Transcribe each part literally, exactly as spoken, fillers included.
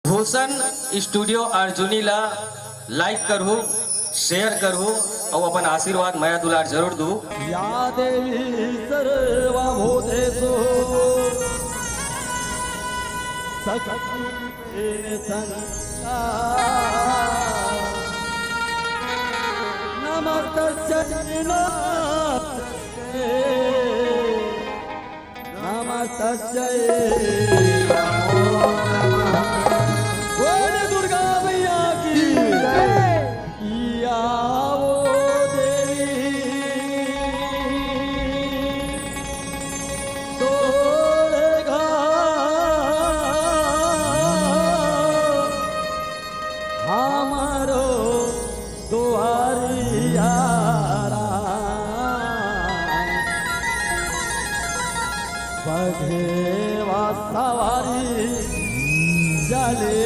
भूषण studio Arjuni ला लाइक करहू, share करहू अउ अपन आशीर्वाद, मया दुलार जरूर दू। या देवी सर्वभूतेषु शक्तिरूपेण संस्थिता। नमस्तस्यै नमस्तस्यै नमस्तस्यै नमो नमः। बोल दुर्गा मैया की। या वो देवी तोरे घर हमरो दुआरिया राम। बघेवा सवारी चले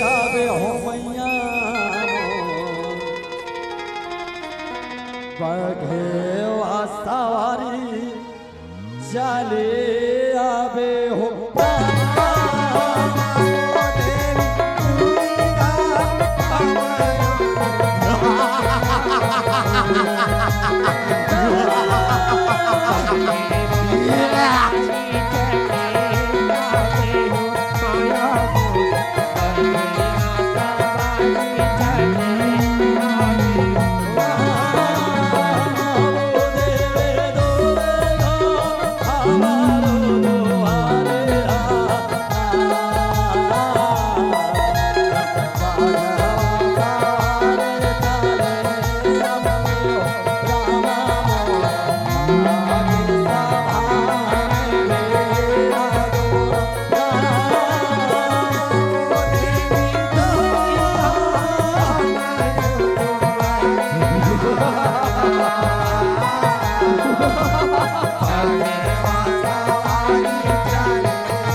आबे हो मैया मोर। बघेवा सवारी चले आबे हो।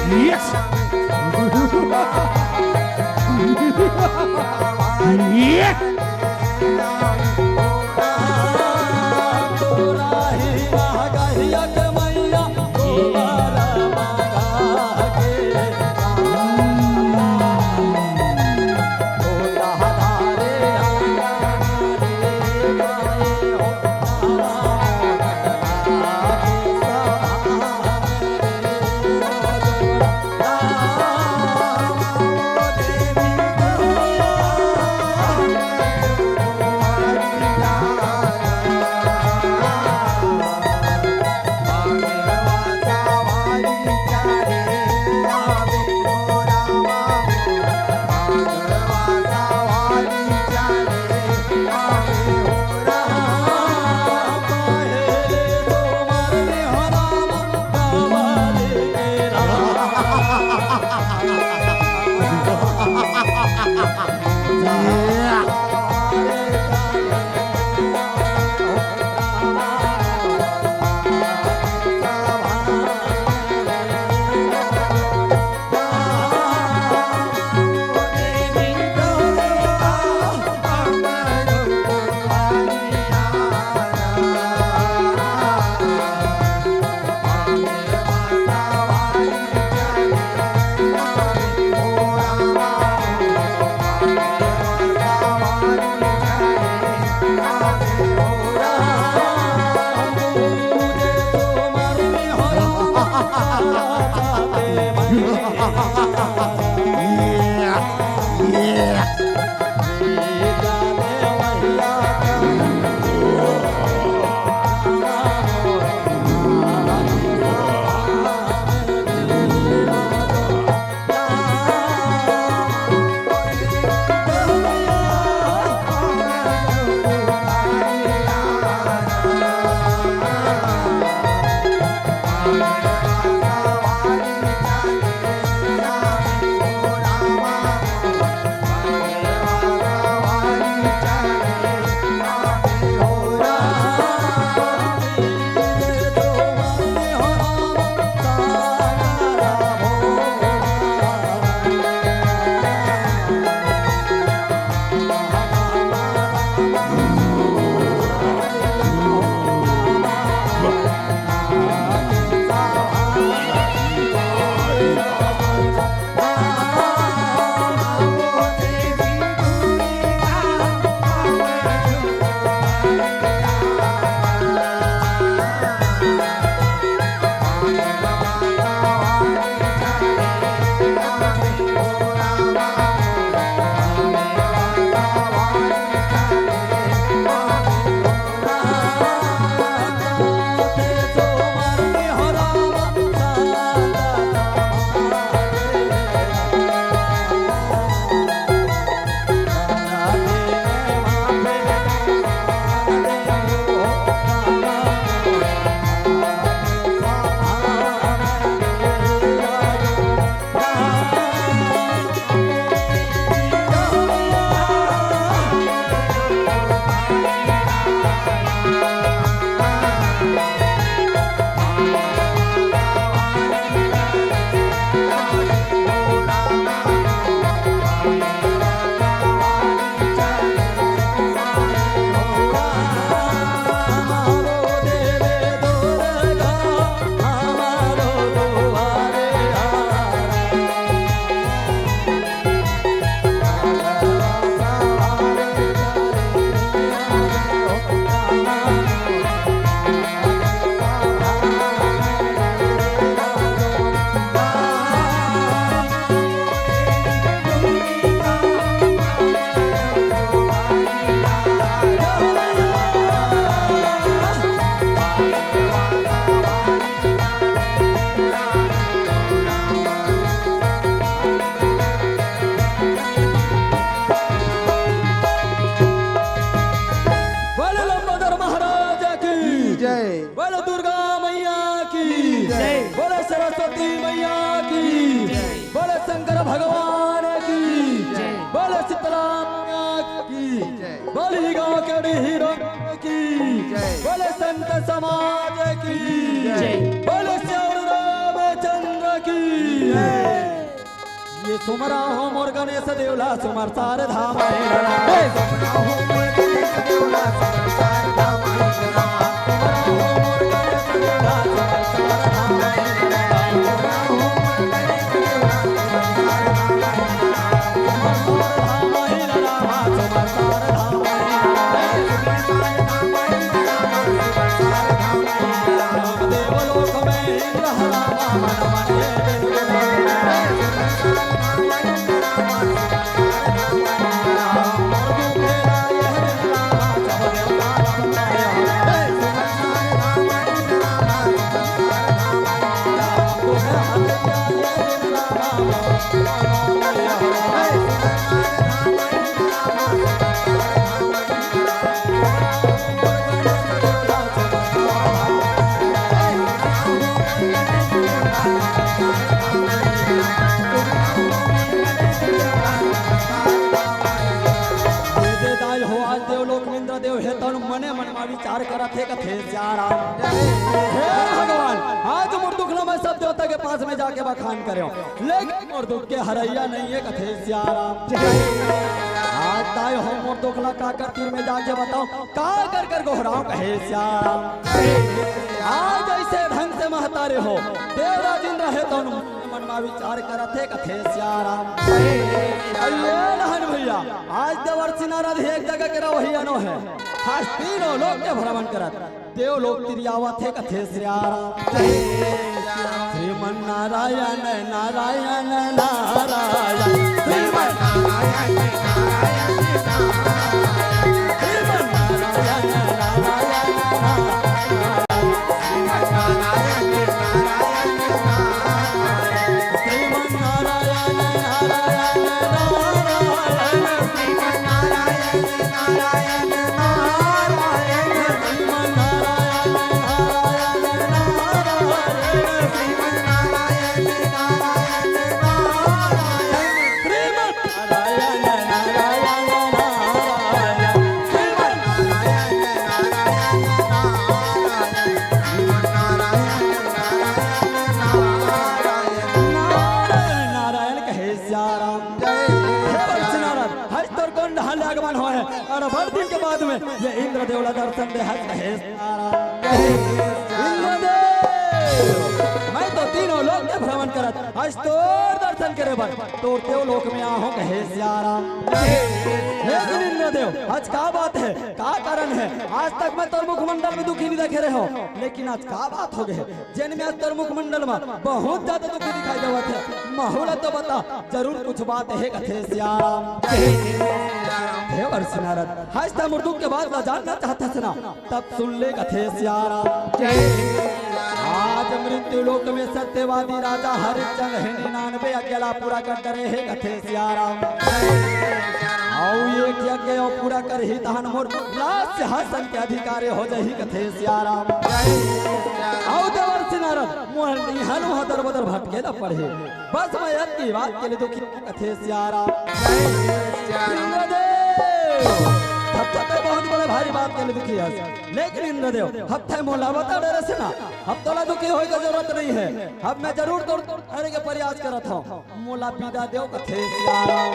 Yes! Yeah! हीरो की जय। बोले संत समाज की जय। बोले श्याम रामचंद्र की जय। ये सुमरा हो मोर गणेश देवला सुमर सार धाम। आज देवलोक में इंद्रदेव हे तउन मने मन मा विचार करत हे, कथे सियाराम। हे भगवान, आज मोर दुख ला मैं सब देवता के पास में जाके बखान करेंव, लेकिन मोर दुख के हरइया नइ हे, कथे सियाराम। आज ताय हो मोर दुख ला काकर तीर में जाके बताओ, काकर कर गोहरांव, कहे सियाराम। आज अइसे ढंग से महतारे हो, देवराज इंद्र हे तउन मन मा विचार करत हे, कथे सियाराम। अइए रहन भइया, आज देवर्षि नारद ही एक जगह के रवइया नो हे, आज तीनों लोक के भ्रमण करत देवलोक तिरियावत हे, कथे सियाराम। श्रीमन नारायण नारायण नारायण, श्रीमन नारायण नारायण नारायण, श्रीमन नारायण नारायण नारायण। नारायण नारायण कहे सियाराम। हे वत्स नारद, हज तोर कोन डहान ले आगमन होय हे? अउ बड़ दिन के बाद में ये इंद्रदेव ला दर्शन दे हज कहे सियाराम। इंद्रदेव, मैं तो तीनों लोक के भ्रमण करत हज तोर दर्शन करे बर तोर देवलोक में आहों कहे सियाराम। लेकिन इंद्रदेव, हज का बात हे, का कारण हे? आज तक मैं तोर मुखमंडल में दुखी नइ देखे रहेंव, लेकिन आज का बात हो गे हे? जेन में आज तोर मुखमंडल मा बहुत ज्यादा दुखी दिखाई देवत हे। महू ला तो बता, जरूर कुछ बात हे कथे सियाराम। देवर्षि नारद, हज तैं मोर दुख के बात ला जानना चाहत हस ना, तब सुन ले कथे सियाराम। आज मृत्यु लोक में सत्यवादी राजा हरिश्चंद्र हे निन्यानवे यज्ञ ला पूरा कर डरे हे कथे सियाराम। अउ एक यज्ञ अउ पूरा करही तहन मोर लाश सिंहासन के अधिकारी हो जाही कथे सियाराम। अउ देवर्षि नारद मोर इहाँ उहाँ दर बदर भटके ल पड़ही। बस मैं अतकी बात के लिए दुखी हँव कथे सियाराम। इंद्रदेव, अब तो तैं बहुत बड़े भारी बात के लिए दुखी हस, लेकिन इंद्रदेव, अब तैं मोला बता डरेस ना, अब तोला दुखी होय के जरूरत नइ हे। अब मैं जरूर तोर अरे के प्रयास करत हँव। मोला बिदा देव कथे सियाराम।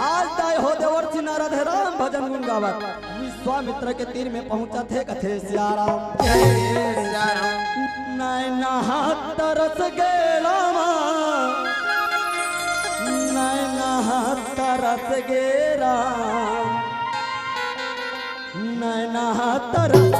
आज ताय हो देवर्षि नारद हे राम भजन गुन गावत विश्वामित्र के तीर में पहुँचत हे कथे सियाराम। नैना हाथ तरस गे रामा, नैना हाथ तरस गे राम। नैना तरस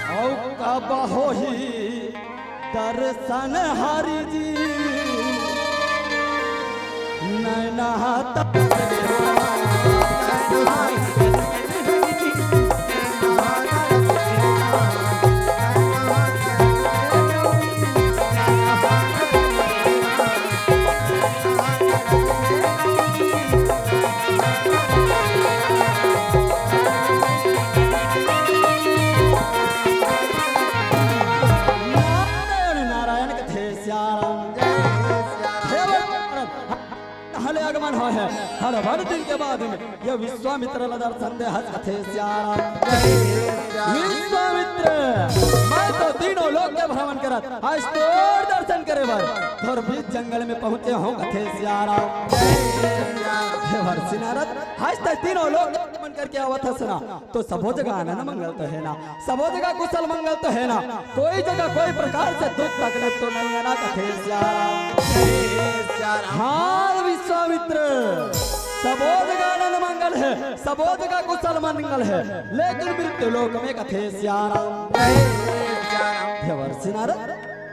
अउ कब होही दर्शन हरि जी। नैना तरस गे हो राम, नैना तरस गे हो राम। भर दिन के बाद में ये विश्वामित्र ला दर्शन दे हस कथे सियाराम। विश्वामित्र, मैं तो तीनों लोक के भ्रमण करत हस तोर दर्शन करे बर तोर बीच जंगल में पहुंचे हों कथे सियाराम। हे वर्षी नारद, हस तैं तीनों लोक के भ्रमण करके आवत हस ना, तो सबो जगह आनंद मंगल तो हे ना, सबो जगह कुशल मंगल तो हे ना, कोई जगह कोई प्रकार से दुख तकलीफ तो नहीं हे ना कथे सियाराम। हाँ विश्वामित्र, सबो जगह आनंद मंगल हे, सबो जगह कुशल मंगल हे, लेकिन मृत्यु लोक में कथे सियाराम। हे वर्षी नारद,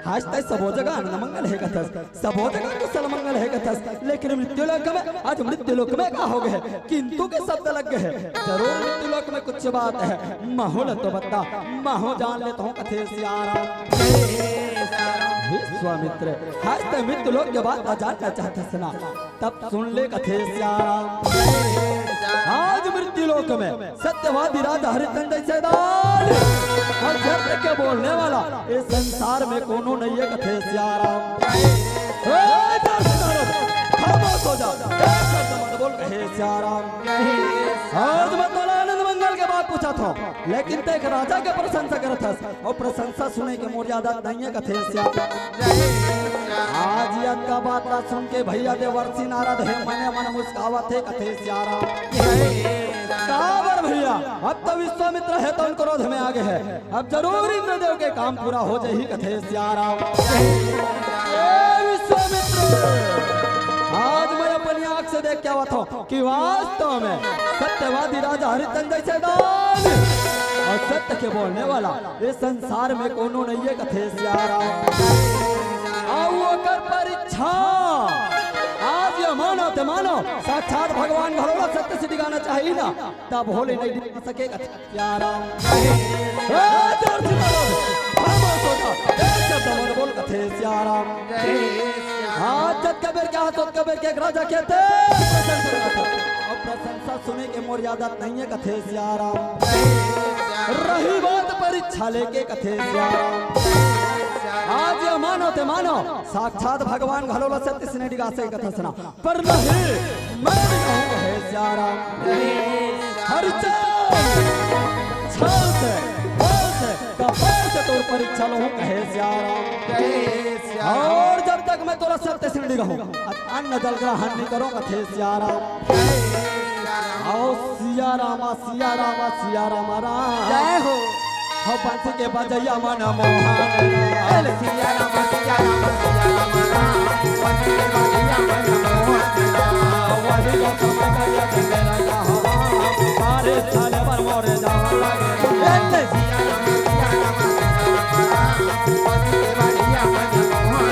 हस तैं सबो जगह आनंद मंगल हे कथस, सबो जगह कुशल मंगल हे कथस, लेकिन मृत्यु लोक में, आज मृत्यु लोक में का हो गे हे? किंतु के शब्द लग गे हे। जरूर मृत्यु लोक में कुछ बात हे, महूं ला तो बता, महूं जान लेत हों कथे सियाराम। विश्वामित्र, हस तैं मृत्यु लोक के बात ला जानना चाहत हस ना, तब सुन ले कथे सियाराम। आज मृत्यु लोक में सत्यवादी राजा हरिश्चंद्र जैसे दान और सत्य के बोलने वाला इस संसार में कोनो नहीं हे कथे सियाराम। ए दर्शक, खामोश हो जा, एक शब्द मत बोल कथे सियाराम। आज मैं तोला आनंद मंगल के बात पूछत हों, लेकिन तैं एक राजा के प्रशंसा करत हस, अउ प्रशंसा सुने के मोर आदत नहीं हे कथे सियाराम। आज अतका बात ला सुन के भैया देवर्षि नारद हे मने मन मुस्कावत हे कथे सियाराम। काबर भैया, अब तो विश्वामित्र हे तो क्रोध में आ गे हे, अब जरूर इंद्रदेव के काम पूरा हो जाही कथे सियाराम। ए विश्वामित्र, आज मैं अपनी आंख से देख के आवत हों कि वास्तव में सत्यवादी राजा हरिश्चंद्र जैसे दान और सत्य के बोलने वाला इस संसार में कोनो नहीं हे कथे सियाराम। अउ ओकर परीक्षा आज ये मानो ते मानो साक्षात भगवान घलो ला सत्य से डिगाना चाहिए ना, तब होले नहीं डिगा सके कथे सियाराम। ए, जोर से बोलो, खामोश हो जा, एक शब्द मत बोल कथे सियाराम। आज जतका बेर के हाथ, ओतका बेर के एक राजा के थे, प्रशंसा करत हे। अब प्रशंसा सुने के मोर आदत नहीं हे कथे सियाराम। रही बात परीक्षा लेके कथे सियाराम। आज ये मानो ते मानो, साक्षात भगवान घलो ला सत्य से नहीं डिगा सके कथे सियाराम। पर नहीं, मैं नहीं कहूँ कहे सियाराम। हरिचंद, छल से, बल से, कपाल से तोर परीक्षा लूँ कहे सियाराम। और जब तक मैं तोला सत्य से नहीं कहूँ, अन्न जल ग्रहण नहीं करूँ कथे सियाराम। आओ सिया रामा, सिया रामा, सिया रामा राम। जय हो। हो बंसी के बजैया मन मोहन राम। सिया रामा, सिया रामा, सिया रामा राम। बंसी के बजैया मन मोहन राम। वही रसम गजब मेरा राम। बारिश झाले पर मोरे जावा लगे। सिया रामा, सिया रामा, सिया रामा राम। बंसी के बजैया मन मोहन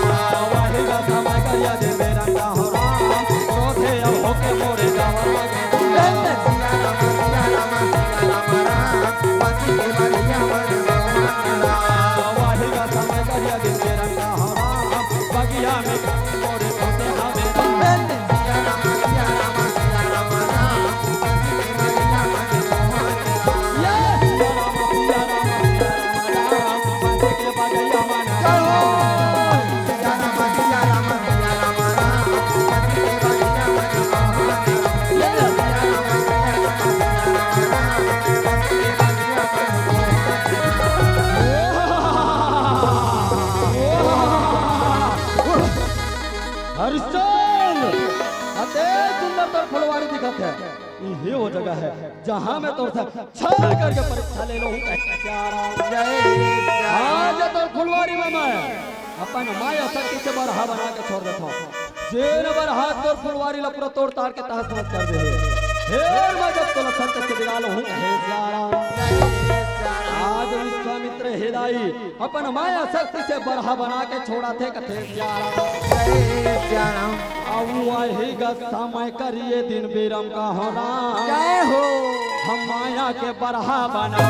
राम। वही रसम गजब मेरा राम। क्रोधे अब होके मोरे जावा लगे। हरिश्चंद्र, अते सुंदर तोर फुलवारी दिखत हे। इही वो जगह हे, जहाँ मैं तोर से छल करके परीक्षा ले लूँ। आज तोर फुलवारी में मैं अपन माया शक्ति से बरहा बना के छोड़ देथों। जेन बरहा तोर फुलवारी ला पूरा तोड़ ताड़ के तहस नहस कर दे हे। फेर मैं जब तोला संकट से दिला लूँ, हे सियाराम। आज विश्वामित्र हे दाई अपन माया शक्ति से बरहा बना के छोड़ाथे कथे सियाराम। अउ वही ग समय करिए दिन बीरम का हो राम। जय हो। हम माया के बरहा बना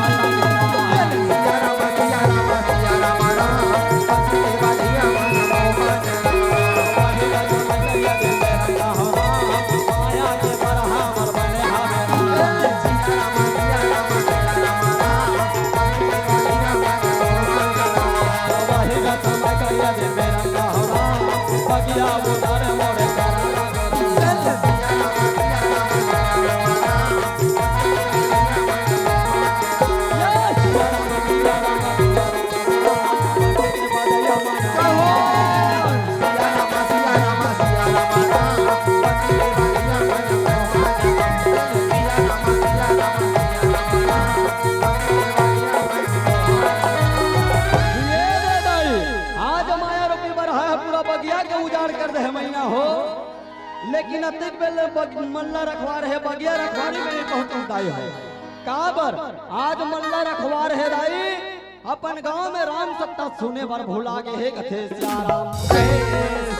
लेकिन अतेक बेर ले बग-, मल्ला रखवार हे, बगिया रखवारी में नहीं पहुंचत दाई हो। काबर? आज मल्ला रखवार हे दाई, अपन गांव में राम सत्ता सुने बर भुला गे हे, कथे सियाराम। जय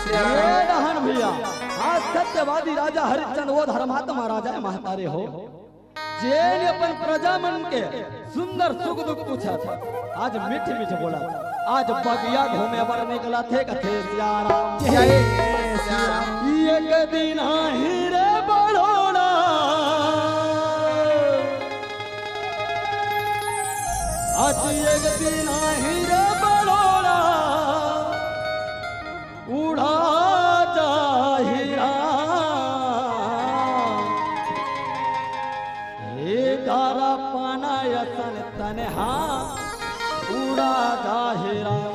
सियाराम। ये रहन भैया, आज सत्यवादी राजा हरिश्चंद्र वो धर्मात्मा राजा हे महतारी हो, जेन अपन प्रजा मन के सुंदर सुख दुख पूछत, आज मीठ मीठ बोलत, आज बगिया घूमे बर निकलत हे, कथे सियाराम। जय सियाराम। एक दिन आही रे बड़ोड़ा, आज एक दिन आही रे बड़ोड़ा, उड़ा जाही राम। हे डारा पाना असन तनहा उड़ा जाही राम।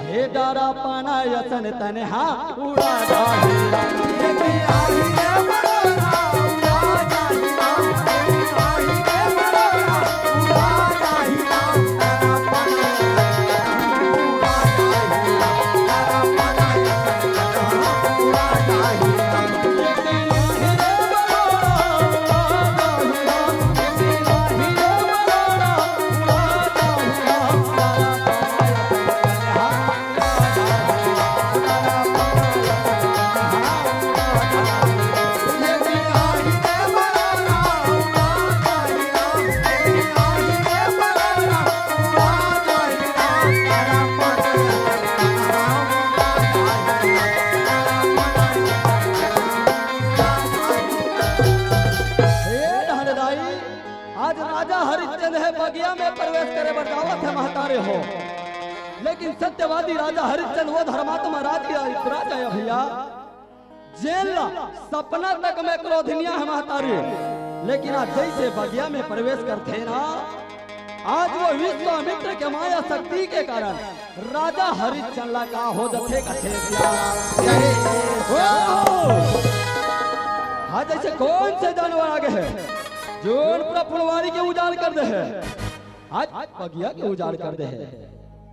हे डारा पाना असन तनहा उड़ा जाही राम। हे धनदाई, आज राजा हरिश्चंद्र हे बगिया में प्रवेश करे बर जावत हे महतारे हो, लेकिन सत्यवादी राजा हरिश्चंद्र वो धर्मात्मा राज के राजा हे भैया, जेन ला सपना तक में क्रोध नइ हे महतारी, लेकिन आज जैसे बगिया में प्रवेश करथे ना, आज वो विश्वामित्र के माया शक्ति के कारण राजा हरिश्चंद्र ला का हो जथे कथे सियाराम। जय हो। हाँ, जैसे कौन से जानवर आगे हे, जोन पूरा फुलवारी के उजाड़ कर दे हे, आज बगिया के उजाड़ कर दे हे।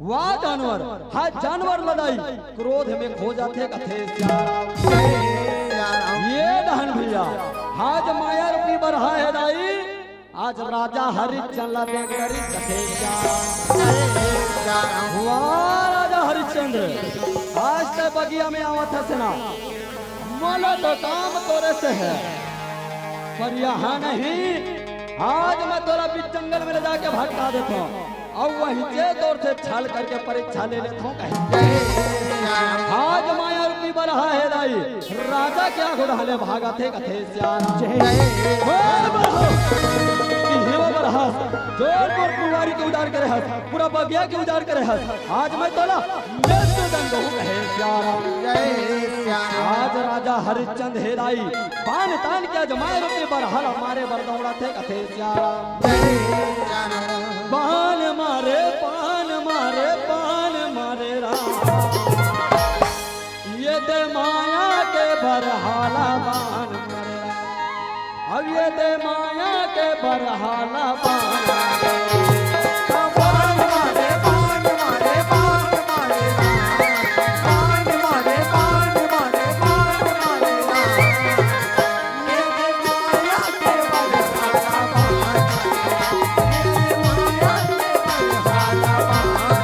वाह जानवर, हाँ जानवर लदाई, क्रोध में खो जाथे कथे सियाराम। जय सियाराम। ये डहन भैया, आज माया रूपी बरहा हे दाई, आज राजा हरिश्चंद्र ला देख डरिस कथे सियाराम। जय सियाराम। वाह राजा हरिश्चंद्र, आज तैं बगिया में आवत हस ना, मोला तो काम तोरे से हे, पर यहाँ नहीं, आज मैं तोला बीच जंगल में ले जाके भटका देथों, अउ वहीं से तोर से छल करके परीक्षा ले लेथों कहे। आज माया रूपी बरहा हे दाई, राजा के आगू डहले भागत हे कथे सियाराम। जय। ओ बरहा, कि हे वो बरहा, जोर तोर फुलवारी के उजाड़ करे हस, पूरा बगिया के उजाड़ करे हस, आज मैं तोला मृत्युदंड दूँ कहे सियाराम। जय सियाराम। आज राजा हरिश्चंद्र हे दाई, बान तान के आज माया रूपी बरहा ला मारे बर दौड़त हे कथे सियाराम। जय सियाराम। बान मारे, बान मारे, बान मारे राम। ये दे माया के बरहा ला बान मारे राम। अब ये दे माया के बरहा ला बान मारे। बान मारे, बान मारे, बान मारे, बान मारे, बान मारे, बान मारे। ये दे माया के बरहा ला बान मारे। ये दे माया के बरहा ला बान मारे।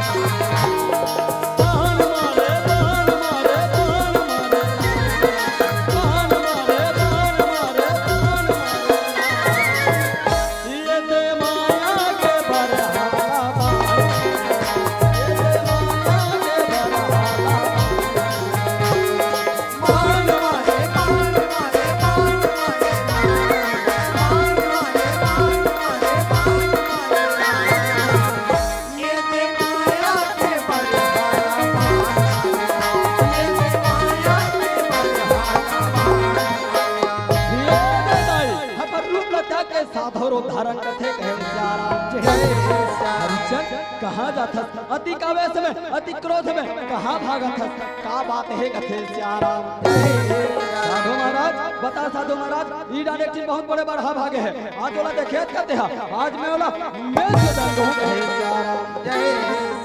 अपन रूप ल त्याग के साधो रूप धारण करथे, कहे सियाराम। जय सियाराम। हरिचंद, कहाँ जाथस? अति कावेश में, अति क्रोध में, कहाँ भागत हस? का बात हे, कथे सियाराम। जय सियाराम। साधु महाराज, बता साधु महाराज, ई डाले एक ठिन बहुत बड़े बड़हा भागे हे। आज ओला देखे कथे हा, आज मैं ओला मृत्युदंड दूँ, कहे सियाराम। जय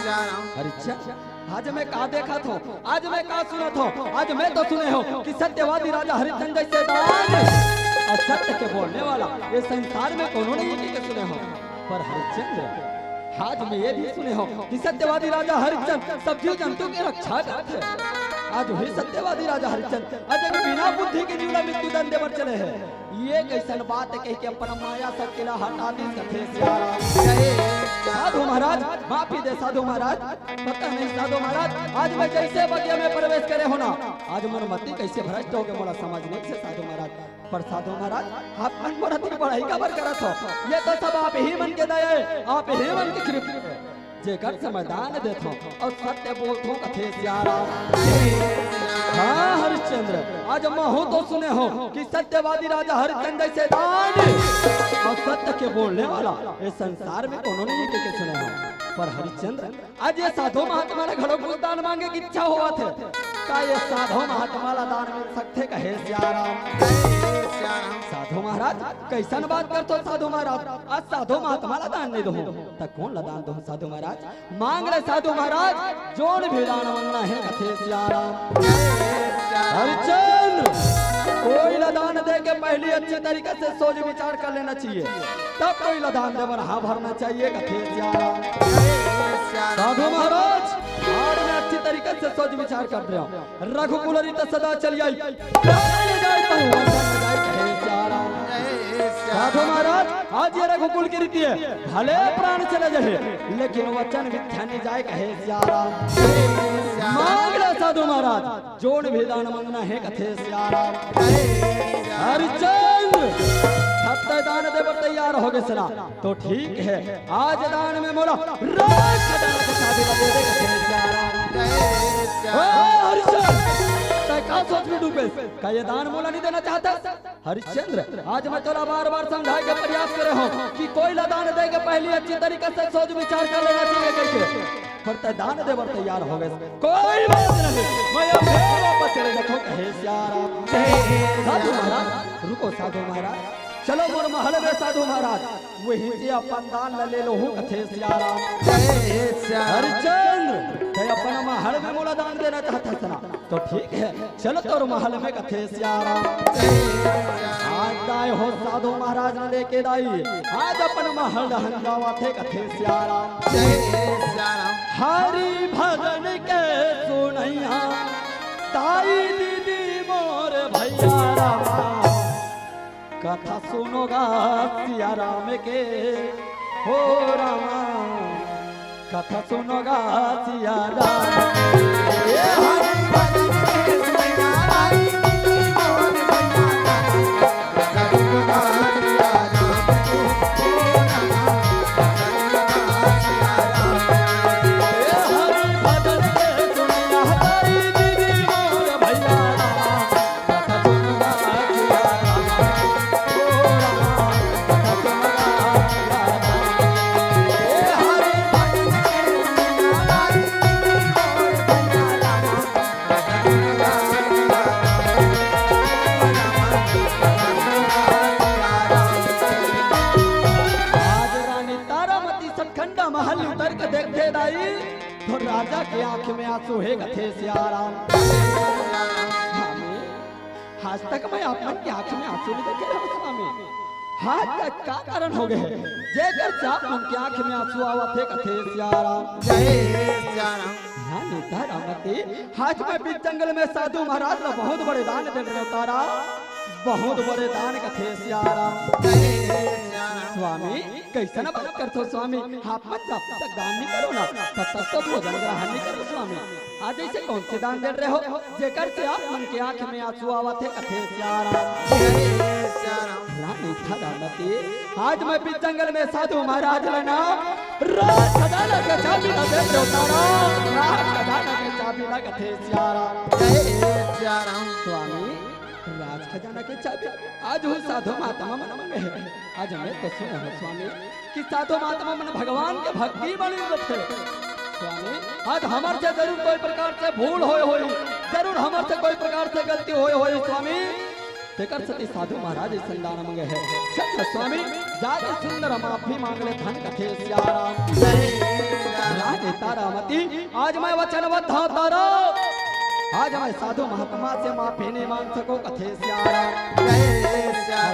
सियाराम। हरिचंद, आज मैं का देखत हों, आज मैं का सुनत हों, आज मैं तो सुने हों कि सत्यवादी राजा हरिश्चंद्र जइसे दान अउ सत्य के बोलने वाला ये संसार में कोनो नइ हे कहिके सुने हों। पर हरिश्चंद्र, आज मैं ये भी सुने हों कि सत्यवादी राजा हरिश्चंद्र सब जीव जंतु के रक्षा करथे। आज वही सत्यवादी राजा हरिश्चंद्र आज एक बिना बुद्धि के जीव ला मृत्यु दंड दे बर चले हे। ये कइसन बात हे कहिके अपन माया शक्ति ला हटा दिस कथे सियाराम। साधु महाराज, माफी दे साधु महाराज, पता नहीं साधु महाराज, आज मैं जइसे बगिया में प्रवेश करे हों ना, आज मोर मति कइसे भ्रष्ट होगे मोला समझ नइ आइस साधु महाराज। पर साधु महाराज, आप मन मोर अतिक बड़ाई काबर करत हव? ये तो सब आप ही मन के दया हे, आप ही मन के कृपा हे। जेकर से मैं दान देथों अउ सत्य बोलथों कथे सियाराम। हाँ हरिश्चंद्र, आज महूँ तो सुने हों कि सत्यवादी राजा हरिश्चंद्र जइसे दान अउ सत्य के बोलने वाला ये संसार में कोनो नइ हे कहिके सुने हों। पर हरिश्चंद्र, आज ये साधु महात्मा ला घलो कुछ दान मांगे के इच्छा होवत हे। का ये साधु महात्मा ला दान मिल सकथे कहे सियाराम? साधु महाराज, कइसन बात करथो साधु महाराज? आज साधु महात्मा ला दान नइ दोहूँ, त कोन ला दान दोहूँ साधु महाराज? मांग ले साधु महाराज, जोन भी दान मांगना हे कथे सियाराम। हरिश्चंद्र, कोई ला दान दे के पहली अच्छी तरीके से सोच विचार कर लेना चाहिए, तब कोई ला दान दे बर हाँ भरना चाहिए कथे सियाराम। साधु महाराज, आज मैं अच्छी तरीके से सोच विचार कर रहा हूँ। रघुकुल रीत सदा चली आई, प्राण जाए पर वचन न जाए कहे सियाराम। साधु महाराज, आज ये रघुकुल की रीति हे, भले प्राण चले जाए लेकिन वचन मिथ्या नइ जाए कहे सियाराम। मांग ले साधु महाराज, जोन भी दान मांगना हे कथे सियाराम। हरिश्चंद्र, सत्य दान दे बर तैयार होगे ना, तो ठीक हे, आज दान में मोला राज खजाना के चाबी ला दे दे कथे सियाराम। ओ हरिश्चंद्र, तैं का सोच में डूबे? का ये दान मोला नइ देना चाहत हस? हरिश्चंद्र, आज मैं तोला बार-बार समझाए के प्रयास करे हों कि कोई ला दान दे के पहली अच्छी तरीके से सोच विचार कर लेना चाहिए कहिके। पर तैं दान दे बर तैयार होगे। कोई बात नहीं, मैं अब फेर वापस चले जाथों कहे सियाराम। साधु महाराज, रुको साधु महाराज, चलो मोर महल में साधु महाराज, वहीं से अपन दान ला ले लेहू कथे सियाराम। हरिश्चंद्र, तैं अपन महल में मोला दान देना चाहत हस ना, तो ठीक हे, चलो तोर महल में कथे सियाराम। आज दाई हो साधु महाराज ला लेके दाई, आज अपन महल डहन जावत हे कथे सियाराम। हरि भजन के सुनइया, दाई दीदी मोर भैया रामा। कथा सुनोगा सियाराम के, हो रामा। कथा सुनोगा सियाराम। आज रानी तारामती सतखंडा महल उतर के देखथे दाई, तो राजा के आंख में आंसू हे कथे सियाराम। आज तक मैं आप मन के आंख में आंसू नइ देखे रहेंव स्वामी। आज का कारण होगे हे, जेकर से आप मन के आंख में आंसू आवत हे कथे सियाराम। रानी तारामती, आज मैं बीच जंगल में साधु महाराज ला बहुत बड़े दान दे रहेंव तारा, बहुत बड़े दान कथे सियाराम। स्वामी, कइसन बात करथो स्वामी, आप मन जब तक दान नइ करो ना, तब तक तो भोजन ग्रहण नइ करो स्वामी। आज अइसे कौन से दान दे रहेव, जेकर से आप मन के आंख में आंसू आवत हे कथे सियाराम। रानी तारामती, आज मैं बीच जंगल में साधु महाराज ला ना राज खजाना के चाबी ला दे रहेंव तारा, राज खजाना के चाबी ला कथे सियाराम। स्वामी, राज खजाना के चाबी आज वो साधु महात्मा मन मांगे हे। आज मैं तो सुने हों स्वामी कि साधु महात्मा मन भगवान के भक्ति बने रथे। स्वामी, आज हमर से जरूर कोई प्रकार से भूल होय होही, जरूर हमर से कोई प्रकार से गलती होय होही स्वामी। तेकर सेती साधु महाराज अइसन दान मांगे हे। चल न स्वामी, जाके सुंदर माफी मांग ले धन कथे सियाराम। रानी तारामती, आज मैं वचनबद्ध हंव तारा, आज मैं साधु महात्मा से माफी नहीं मांग सकों कथे सियाराम।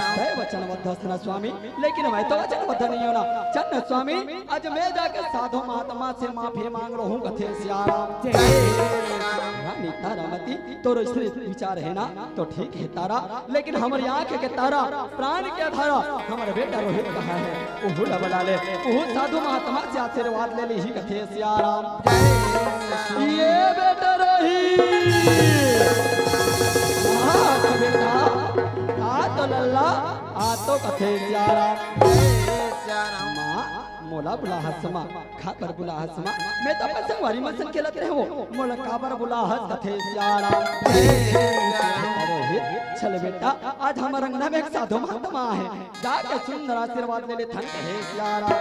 तैं वचनबद्ध हस ना स्वामी, लेकिन मैं तो वचनबद्ध नहीं हंव ना। चल न स्वामी, आज मैं जाके साधु महात्मा से माफी मांग लूं कथे सियाराम। रानी तारामती, तोर अइसने विचार हे ना, तो ठीक हे तारा, लेकिन हमर आंख के तारा, प्राण के तारा, हमर बेटा रोहित कहाँ हे? ओहू ला बला ले, ओहू साधु महात्मा से आशीर्वाद ले लिही कथे सियाराम। ये बेटा रोहित, आ तो बेटा, आ तो लल्ला, आ तो कथे सियाराम। माँ, मोला बुलाहस माँ, काबर बुलाहस माँ? मैं तो अपन संगवारी मन संग खेलत रहेंव, मोला काबर बुलाहस कथे सियाराम। अरे हे, चल बेटा, आज हमर अंगना में एक साधु महात्मा हे, जाके सुंदर आशीर्वाद ले ले धन कथे सियाराम।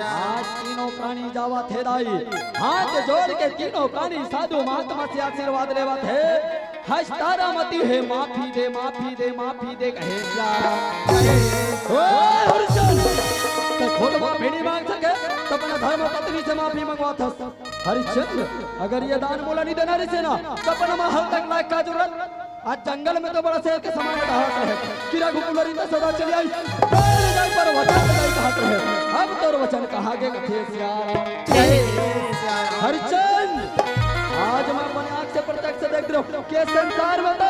आज तीनों प्राणी जावत हे दाई, हाथ जोड़ के तीनों प्राणी साधु महात्मा से आशीर्वाद लेवत हे। हस तारामती हे, माफी दे, माफी दे, माफी दे कथे सियाराम। ओ हरिचंद, तैं खुद माफी नहीं मांग सके, त अपन धर्म पत्नी से माफी मंगवाथस। हरिचंद, अगर ये दान मोला नहीं देना रहिसे ना, त अपन महल तक लाए के का जरूरत? आज जंगल में तो बड़ा शेर के समान रहत रहे, किरा घुकुलरी त सदा चली आई, पर वचन नहीं कहत रहे। अब तोर वचन कहाँ गे कथे सियाराम। हरिचंद, आज मैं अपन आंख से प्रत्यक्ष देख रहा हूँ कि संसार में तो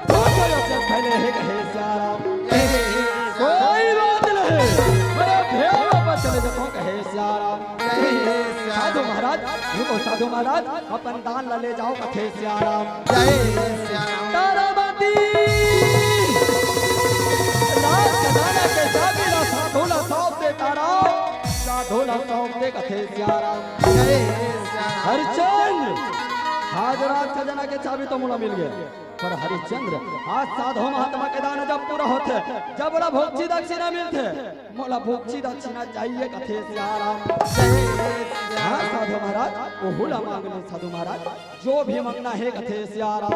दो जगह से फैले हे कथे सियाराम। कोई बात नहीं, मैं भेड़ वापस चले जाता हूँ कथे सियाराम। साधु महाराज, रुको साधु महाराज, अपन दान ला ले जाओ कथे सियाराम। तारामती, राज खजाना के चाबी ला साधु ला सौंप दे तारा, साधु ला सौंप दे कथे सियाराम। हरिचंद, आज राज खजाना के चाबी तो मोला मिल गे, पर हरिचंद, आज साधु महात्मा के दान जब पूरा होथे, जब ओला भोगची दक्षिणा मिलथे, मोला भोगची दक्षिणा चाहिए कथे सियाराम। हाँ साधु महाराज, ओहू ला मांग ले साधु महाराज, जो भी मांगना हे कथे सियाराम।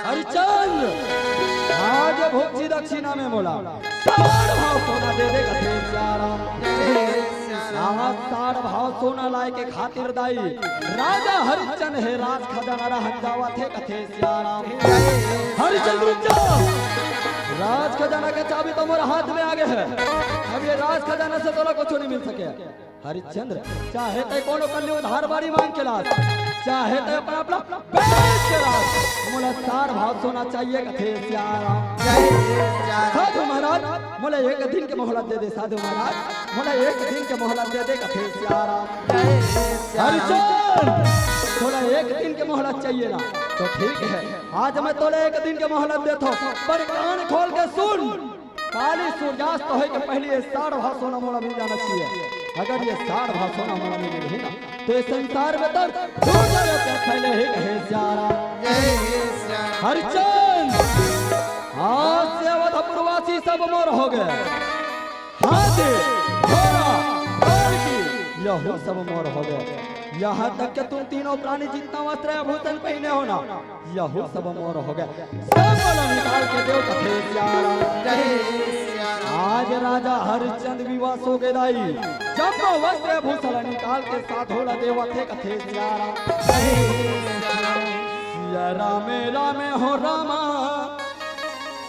हरिचंद, आज भोगची दक्षिणा में मोला साढ़ भाव सोना दे दे कथे सियाराम। आज साढ़ भाव सोना लाए के खातिर दाई राजा हरिचंद हे राज खजाना रहन जावत हे कथे सियाराम। हरिचंद रुक जा, राज खजाना के चाबी तो मोर हाथ में आ गे हे। अब ये राज खजाना से तोला कुछ नहीं मिल सके। हरिचंद्र, चाहे तैं कोनो कल्ली उधार बाड़ी मांग के लास, चाहे तैं अपन अपना बेच के लास, मोला साढ़ भाव सोना चाहिए कथे सियाराम। साधु महाराज, मोला एक दिन के मोहलत दे दे साधु महाराज, मोला एक दिन के मोहलत दे दे कथे सियाराम। हरिचंद, तोला एक दिन के मोहलत चाहिए ना, तो ठीक हे, आज मैं तोला एक दिन के मोहलत देथों, पर कान खोल के सुन, काली सूर्यास्त होय के पहिली ये साढ़ भाव सोना मोला मिल जाना चाहिए। अगर ये साढ़ भाव सोना मोला मिल गे ना, तो ये संसार में तो दू जगह से फैले हे कथे सियाराम। हरिचंद, आज से अवधपुरवासी सब मोर हो गे। हाथी, घोड़ा, बैल की, यहू सब मोर हो गे। यहाँ तक के तुम तीनों प्राणी जितना वस्त्र आभूषण पहिने हो ना, यहू सब मोर हो गे। सब मोला निकाल के देव कथे सियाराम। आज राजा हरिचंद विवश हो गे दाई, जब वस्त्र आभूषण निकाल के साधु ला देवत हे कथे सियाराम। सियाराम राम हो रामा,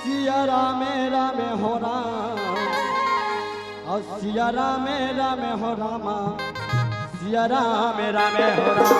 सियाराम राम हो राम। अउ सियाराम राम हो रामा, सियाराम राम हो रामा।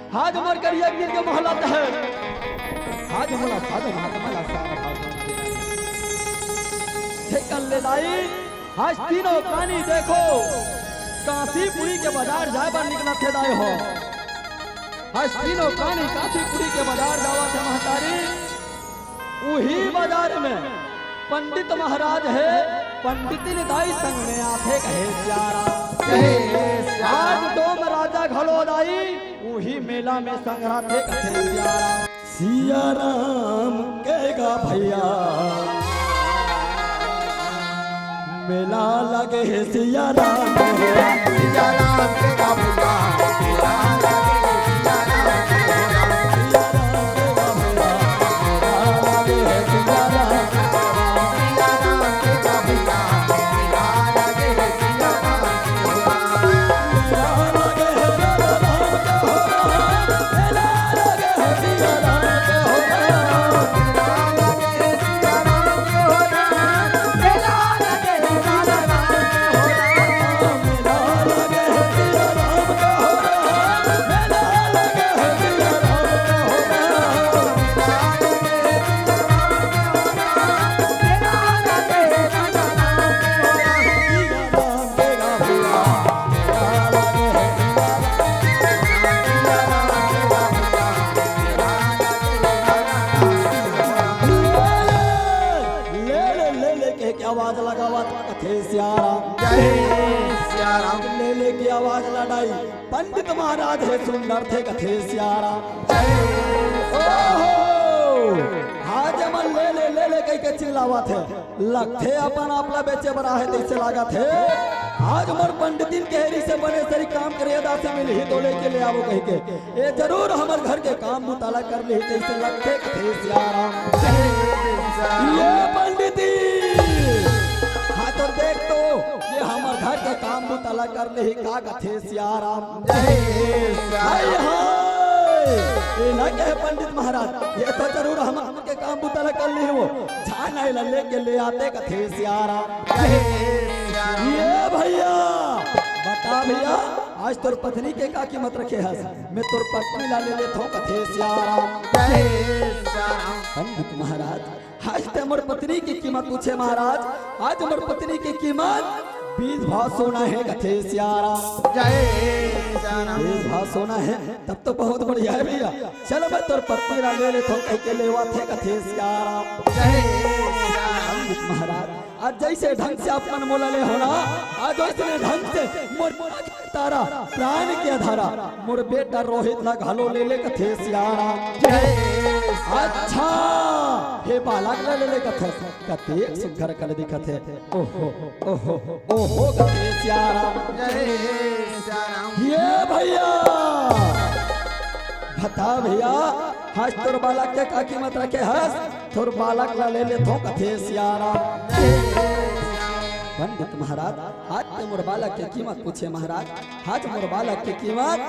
आज हमर करिया गिर के मोहलत हे। आज हमला साधु महात्मा ला सारा भाव देना हे। हे कल्ले दाई, आज तीनों प्राणी देखो, कांसीपुरी के बाजार जाए बर निकलत हे दाई हो। आज तीनों प्राणी कांसीपुरी के बाजार जावत हे महतारी। उही बाजार में पंडित महाराज हे, पंडितिन दाई संग में आथे कथे सियाराम। जय सियाराम। आज डोम राजा घलो दाई उही मेला में संघराथे कथे सियाराम। सियाराम कहे गा भइया, मेला लगे हे सियाराम। सियाराम कहे गा भइया, मेला लगे हे सियाराम। ले ले ले ले कह के आवाज लगावत कथे सियाराम। जय सियाराम। ले ले के आवाज लड़ाई पंडित महाराज हे सुंदर थे कथे सियाराम। जय ओहो, आज मन ले ले ले ले कह के चिल्लावत हे। लगथे अपन आप ला बेचे बर आहे तइसे लागत हे। आज मोर पंडितिन के हेरी से बने सरी काम करे अदा से मिलही तो लेके ले आवो कहि के। ए जरूर हमर घर के काम बुता ला कर लिही तइसे लगथे कथे सियाराम। ये पंडिती, हाँ तो देख तो, ये हमर घर के काम बुता ला कर लिही का कथे सियाराम। जय सियाराम। हाय हाय, ये ना कहे पंडित महाराज, ये तो जरूर हमर के काम बुता ला कर लिही वो। झाना ला लेके ले आथे कथे सियाराम। जय सियाराम। ये भइया, बता भइया, आज तोर पत्नी के का कीमत रखे हस? मैं तोर पत्नी ला ले लेथों कथे सियाराम। जय सियाराम। पंडित महाराज, आज ते मोर पत्नी के कीमत पूछे महाराज, आज मोर पत्नी के कीमत बीस भाव सोना हे कथे सियाराम। जय सियाराम। बीस भाव सोना हे, तब तो बहुत बढ़िया हे भइया। चल मैं तोर पत्नी ला ले लेथों कहि के लेवाथे कथे सियाराम। जय सियाराम। पंडित महाराज, आज जइसे ढंग से आप मन मोला ले हो ना, आज ओइसने ढंग से मोर तारा, प्राण के अधारा, मोर बेटा रोहित ला घलो ले ले कथे सियाराम। जय सियाराम। अच्छा, हे बालक ला ले ले कथे, कतेक सुघर कन दिखत हे। ओहो, ओहो, ओहो कथे सियाराम। जय सियाराम। ये भइया, बता भइया, आज तोर बालक के का कीमत रखे हस? तोर बालक ला ले लेथों कथे सियाराम। पंडित महाराज, आज ते मोर बालक के कीमत पूछे महाराज, आज मोर बालक के कीमत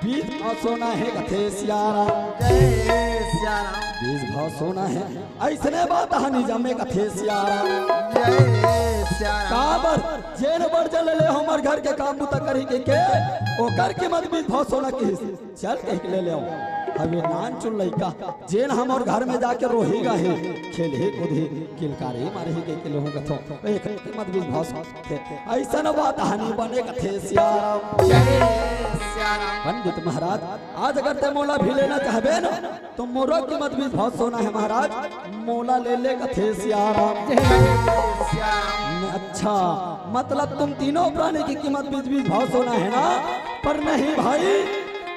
बीस भाव सोना हे कथे सियाराम। जय सियाराम। बीस भाव सोना हे, अइसने बात हनी जमे कथे सियाराम। जय सियाराम। काबर जेन बर जल ले हमर घर के काम बुता करही के, के ओकर कीमत बीस भाव सोना किहिस। चल कहि के ले लेव। अभी नानचुन लइका, जेन हमर घर में जाके रोही गाही, खेलही कूदही, किलकारी मारही कहि के लेहूं कथों। एक मत बीस भाव सोना थे। अइसन बात हनी बने कथे सियाराम। जय सियाराम। पंडित महाराज, आज अगर ते मोला भी लेना चाहबे ना, तो मोरो कीमत बीस भाव सोना हे महाराज, मोला ले ले कथे सियाराम। जय सियाराम। अच्छा, मतलब तुम तीनों प्राणी के कीमत बीस बीस भाव सोना हे ना? पर नहीं भाई,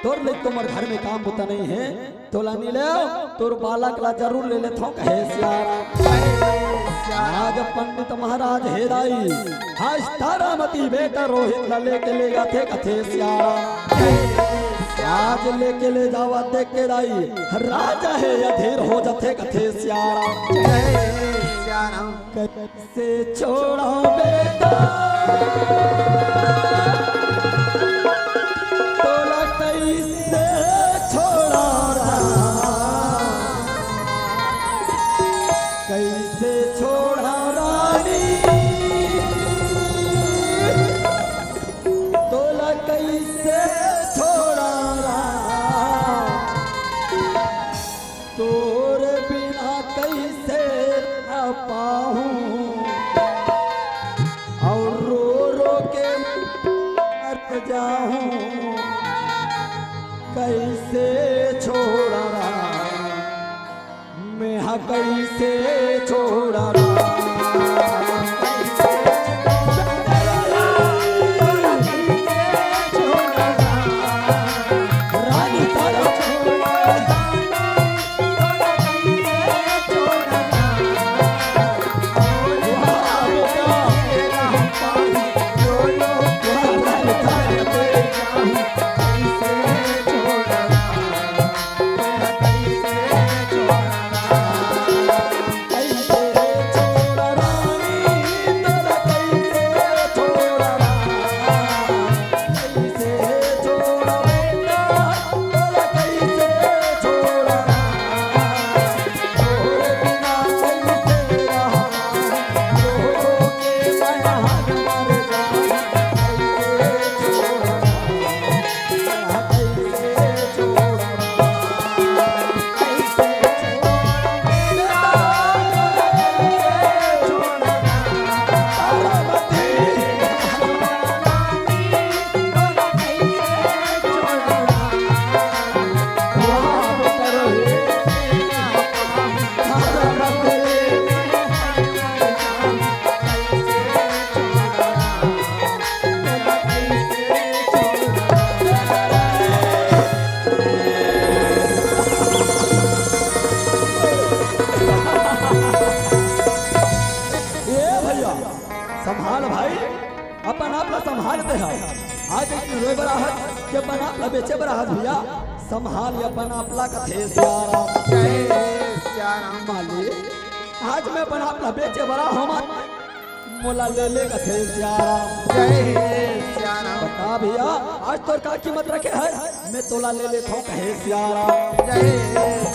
तोर ले तो मोर घर में काम बुता नहीं हे, तोला नी लेव, तोर बालक ला जरूर ले लेथों कथे सियाराम। जय सियाराम। आज पंडित महाराज हे दाई, आज तारामती बेटा रोहित ला लेके ले जाथे कथे सियाराम। जय सियाराम। आज लेके ले जावत देख के दाई, राजा हे अधीर हो जाथे कथे सियाराम। जय सियाराम। कइसे छोड़ों बेटा, तोला कइसे छोड़ों राम, कइसे छोड़ों रानी, तोला कइसे छोड़ों राम। कइसे छोड़ां राम, मैं हा कइसे छोड़ां राम। ए भैया, संभाल भाई, अपन आप ला संभाल दे हा। आज एक रोए बर आहत कि अपन आप ला बेचे बर आहत भैया, संभाल अपन आप ला कथे सियाराम। जय सियाराम। मालिक, आज मैं अपन आप ला बेचे बर आहत, मोला ले ले कथे सियाराम। जय सियाराम। बता भैया, आज तोर का कीमत रखे हे, मैं तोला ले लेथों कहे सियाराम। जय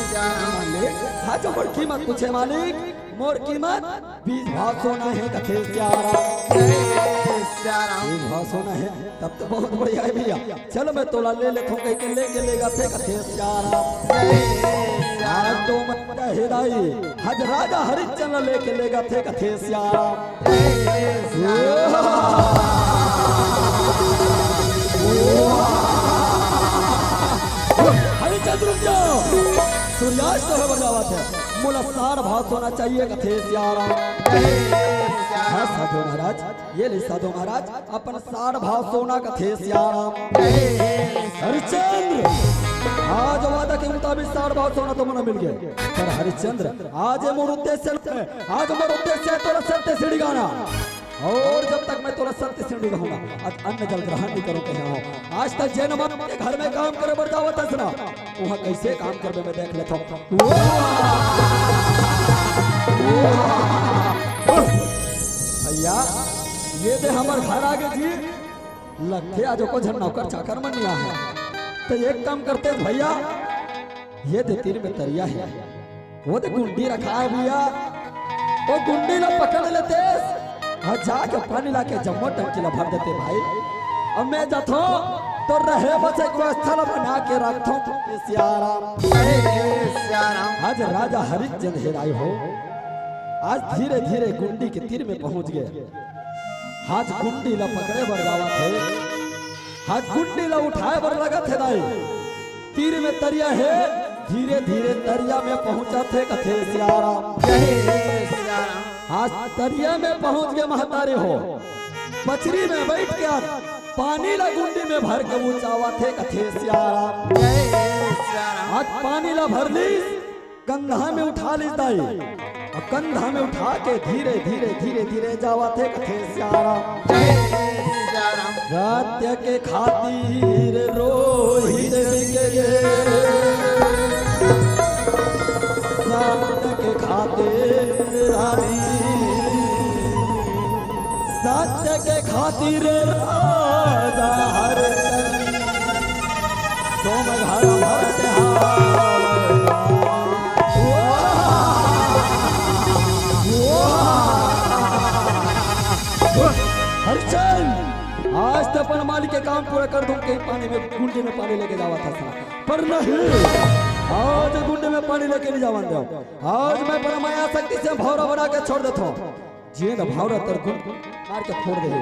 सियाराम। मालिक, आज मोर कीमत पूछे मालिक, मोर कीमत बीस भाव सोना हे कथे सियाराम। जय सियाराम। बीस भाव सोना हे, तब तो बहुत बढ़िया हे भैया। चल मैं तोला ले लेथों कहि के लेगे लेगथे कथे सियाराम। जय सियाराम। आज तो मैं कहे दाई, आज राजा हरिश्चंद्र लेगे लेगथे कथे सियाराम। जय सियाराम। हरिश्चंद्र रुक जाओ, सूर्यास्त होय बर जावत हे, मोला साठ भाव सोना चाहिए कथे सियाराम। जय सियाराम। हाँ साधु महाराज, ये ले साधु महाराज, अपन साठ भाव सोना कथे सियाराम। हरिश्चंद्र, आज वादा के मुताबिक साठ भाव सोना तो मोला मिल गे, पर हरिश्चंद्र, आज ये मोर उद्देश्य नइ हे, आज मोर उद्देश्य हे तोला सत्य सीढ़ी गाना। अउ जब तक मैं तोला सत्य सीढ़ी रहूंगा, आज अन्न जल ग्रहण नइ करूं कहे हंव। आज तक जेन मन के घर में काम करे बर जावत हस ना, उहां कइसे काम करबे मैं देख लेथंव। भैया, ये दे हमर घर आगे जी, लगथे आज एको झन नौकर चाकर मन नइ आहे। त एक काम करतेस भैया, ये दे तीर में तरिया हे, वो दे गुंडी रखाय भैया, वो गुंडी ला पकड़ लेतेस, अउ जाके पानी लाके जम्मो टंकी ला भर देते भाई। अब मैं जाथंव, तोर रहे बसे के व्यवस्था ला बना के रखथंव। सियाराम। जय सियाराम। आज राजा हरिश्चंद्र हेराय हो, आज धीरे धीरे गुंडी के तीर में पहुंच गे। आज गुंडी ला पकड़े बर जावत हे, आज गुंडी ला उठाय बर लगत हे दाई। तीर में तरिया हे, धीरे धीरे तरिया में पहुंचत हे कथे सियाराम। जय सियाराम। आज तरिया में पहुंच गे महतारी हो, पचरी में बइठ के आज पानी ला गुंडी में भर के उचावत हे कथे सियाराम। जय सियाराम। आज पानी ला भर लीस, कंधा में उठा लीस दाई, अउ कंधा में उठा के धीरे धीरे धीरे धीरे जावत हे कथे सियाराम। जय सियाराम। सत्य के खातिर रोहित बिके गे, सत्य के खातिर रानी, सत्य के खातिर राजा हरिश्चंद्र। तुम घर भरते हावय। हरिश्चंद्र, आज तो अपन मालिक के काम पूरा कर दूं, कहीं पानी में, गुंडी में पानी लेके जावत हस, पर नहीं, आज गुंडी में पानी लेके नइ जावन देंव। आज मैं परमाया शक्ति से भौंरा बना के छोड़ देथंव। जेन भौंरा तोर गुंडी मार के फोड़ देही,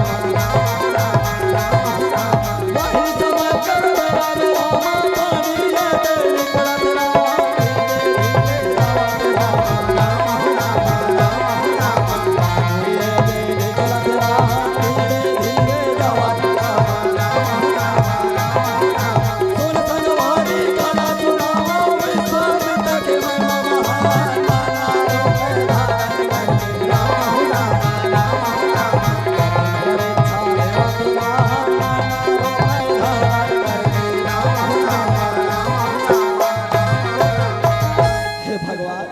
हे भगवान,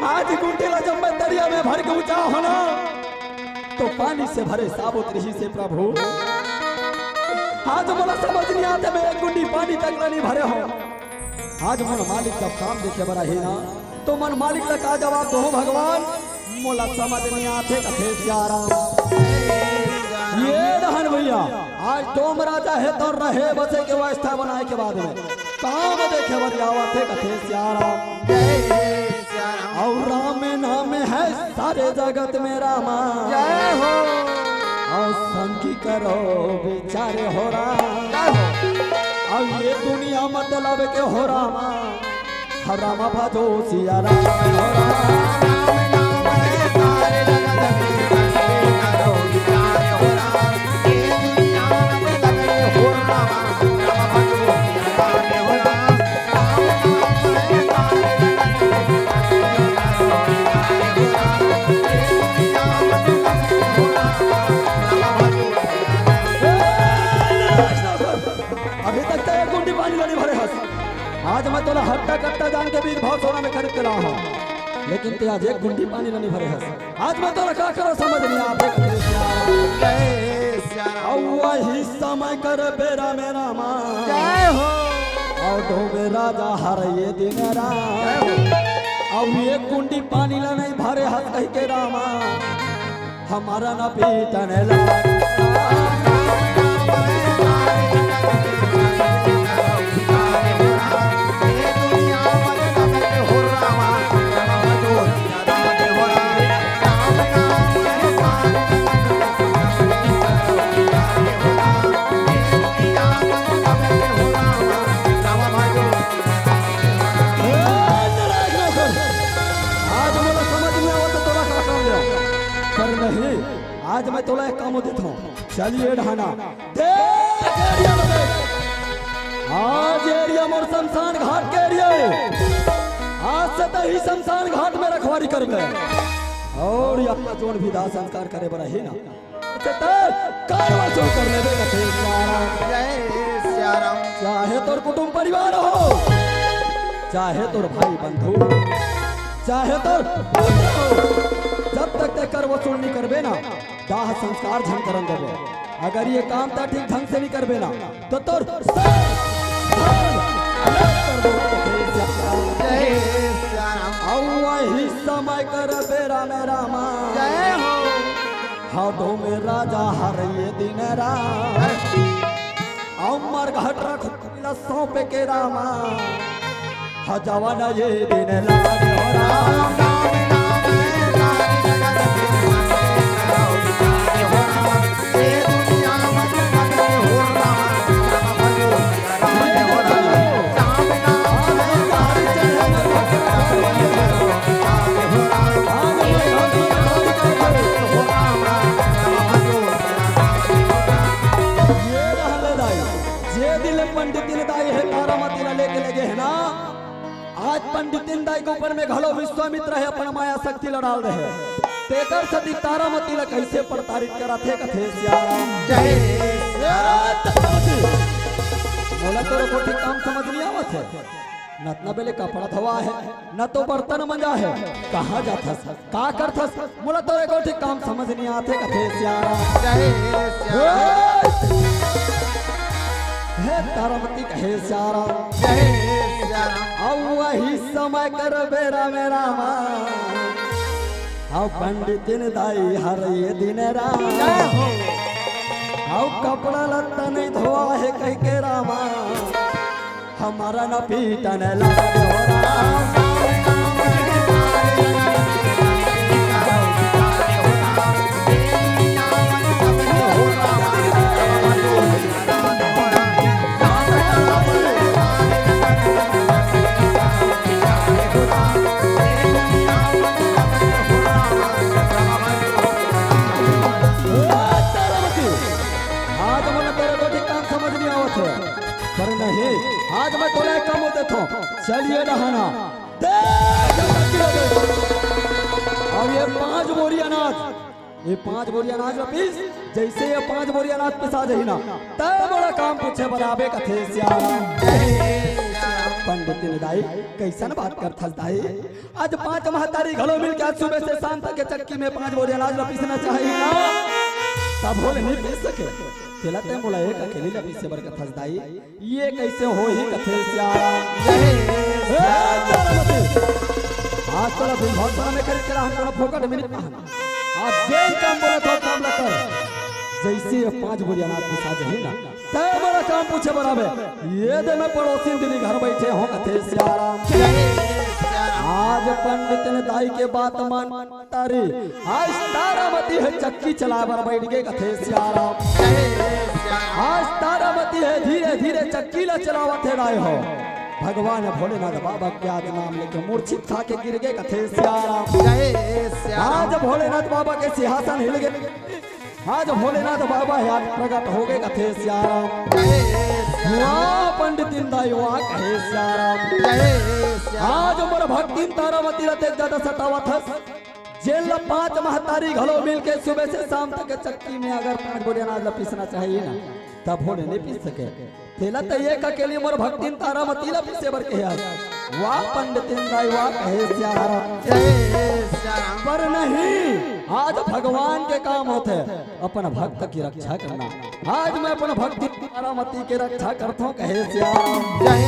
आज गुंटी ला जब मैं दरिया में भर के उचाहूं ना, तो पानी से भरे साबुत रहिस हे प्रभु। आज मोला समझ नइ आत हे, मैं एक गुंडी पानी तक ला नइ भरे हों। आज मोर मालिक जब काम देखे बर आही ना, तो मोर मालिक ला का जवाब दोहूं भगवान, मोला समझ नइ आत हे, कथे सियाराम। ये रहन भैया, आज डोम राजा हे तो रहे बसे के व्यवस्था बनाए के बाद में काम देखे बर आवत हे, कथे सियाराम। अउ राम नाम हे सारे जगत में रामा। जय हो। अउ संगी करो विचार हो राम। जय हो। अउ ये दुनिया मतलब के हो रामा। हर रामा भजो सिया राम हो राम। अभी तक तो एक गुंडी पानी ला नइ भरे हस। आज मैं तोला हट्टा कट्टा जान के बीच भाव सोना में खरीद के लाया हूँ, लेकिन ते आज एक गुंडी पानी ला नइ भरे हस। आज मैं तोला का करो समझ नइ आत हे। जय सिया राम। अउ वही समय कर बेरा में रामा। जय हो। अउ डोम राजा हर ये दिन राम। जय हो। अउ ये गुंडी पानी ला नइ भरे हस कहि के रामा। हमारा ना पीतन लाग। आज मोला समझ में आवत हे तोला का काम ले, पर नहीं, आज मैं तोला एक काम देत हूँ। चलिए ढाना, देख एरिया में देख। आज एरिया मोर शमशान घाट के एरिया हे। आज से तही शमशान घाट में रखवारी करबे। अउ यहाँ जोन भी दाह संस्कार करे बर आही ना, ते कर वसूल कर लेबे कथे सियाराम। जय सियाराम। चाहे तोर कुटुंब परिवार हो, चाहे तोर भाई बंधु, चाहे तोर पुत्र हो, जब तक ते कर वसूल नइ करबे ना, दाह संस्कार झन करन देबो। अगर ये काम ता ठीक ढंग से नइ करबे ना, तो तोर सब धन नष्ट कर देबो। जय सिया राम। अउ वही समय कर बेरा में रामा। जय हो। हाथों में राजा हर ये दिन राम। अउ मरघट रख ला सौंप के रामा। हजावा ना ये दिन लागे हो राम। ये रहले दाई, जे दिन ले पंडित ने दाई हे तारामती ला लेके लगे हे ना, आज पंडितिन दाई के ऊपर में घलो विश्वामित्र हे अपन माया शक्ति ल डाल दे हे। तेकर सेती तारामती ल कइसे प्रताड़ित करत हे कथे सियाराम। जय सियाराम। मोला तोर कोठी काम समझ नइ आवत हे। न अतना बेले कपड़ा धोवा हे, न तो बर्तन मंजा हे। कहाँ जाथस, का करथस? मोला तोर कोठी काम समझ नइ आत हे कथे सियाराम। जय सियाराम। हे तारामती कहे सियाराम। जय सियाराम। अउ वही समय कर बेरा में रामा, अउ पंडितिन दाई हर ये दिन रामा, जय हो। अउ कपड़ा लत्ता नइ धोवा हे कहिके रामा, हमर न पीटन लगे हो रामा। आज मोला तोर कोठी काम समझ नइ आवत हे, पर नहीं, आज मैं तोला एक काम देथों। चल ये डहाना, देख, अउ ये पांच बोरी अनाज, ये पांच बोरी अनाज ल पीस, जइसे ये पांच बोरी अनाज पिसा जाही ना, तब मोला काम पूछे बर आबे कथे सियाराम। पंडितिन दाई, कइसन बात करथस दाई? आज पांच महतारी घलो मिलके आज सुबह से शाम तक के चक्की में पांच बोरी अनाज ल पीसना चाही ना, तभो ले नइ पीस सके। तेला ते मोला एक अकेली ल पीसे बर कथस दाई, ये कइसे होही कथे सियाराम। जय हे तारामती। आज तोला बिन भरोसा में खरीद के ला हन, कोनो फोकट में नइ पाहन। आज जेन काम बोलत हों काम ल कर। जइसे ये पांच बोरी अनाज पिसा जाही ना, तब मोला काम पूछे बर आबे। ये दे मैं पड़ोसिन दीदी घर बइठे हों कथे सियाराम। जय सियाराम। आज पंडितिन दाई के बात मान तारी, आज तारामती हे चक्की चलाए बर बइठ गे कथे सियाराम। जय सियाराम। आज तारामती हे धीरे धीरे चक्की ला चलावत हे दाई हो। भगवान भोलेनाथ बाबा के आज नाम लेके मूर्छित खा के गिर गे कथे सियाराम। जय सियाराम। आज भोलेनाथ बाबा के सिंहासन हिल गे। आज भोलेनाथ बाबा हे आज प्रगट हो गे कथे सियाराम। जय सियाराम। वाह पंडितिन दाई वाह कहे सियाराम। जय सियाराम। आज मोर भक्तिन तारामती ल ते जादा सतावत हस। जेन ल पांच महतारी घलो मिलके सुबह से शाम तक के चक्की में अगर पांच बोरी अनाज ल पीसना चाही ना, तभो ले नइ पीस सके। तेला त एक अकेली मोर भक्तिन तारामती ल पीसे बर कहे हस। वाह पंडितिन दाई वाह कहे सियाराम। जय सियाराम। पर नहीं, आज भगवान के काम होथे अपन भक्त के रक्षा करना। आज मैं अपन भक्तिन तारामती के रक्षा करथों कहे सियाराम। जय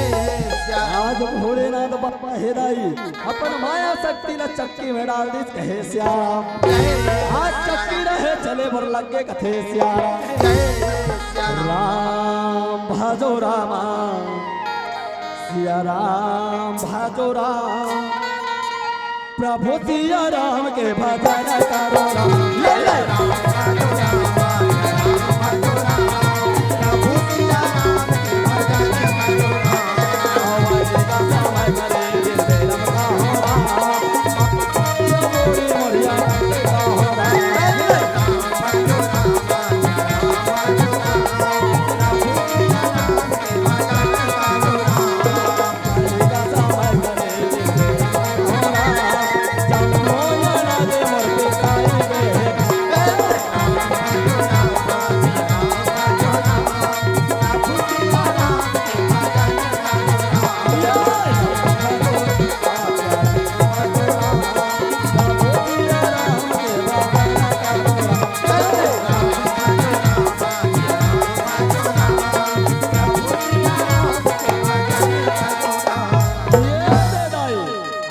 सियाराम। आज भोलेनाथ बाबा हे दाई अपन माया शक्ति ल चक्की में डाल दिस कहे सियाराम। जय आज चक्की रहे चले बर लग गे कथे सियाराम। जय सियाराम। राम भजो रामा, सियाराम भजो राम। प्रभु सियाराम के भजन करो राम। ले, ले।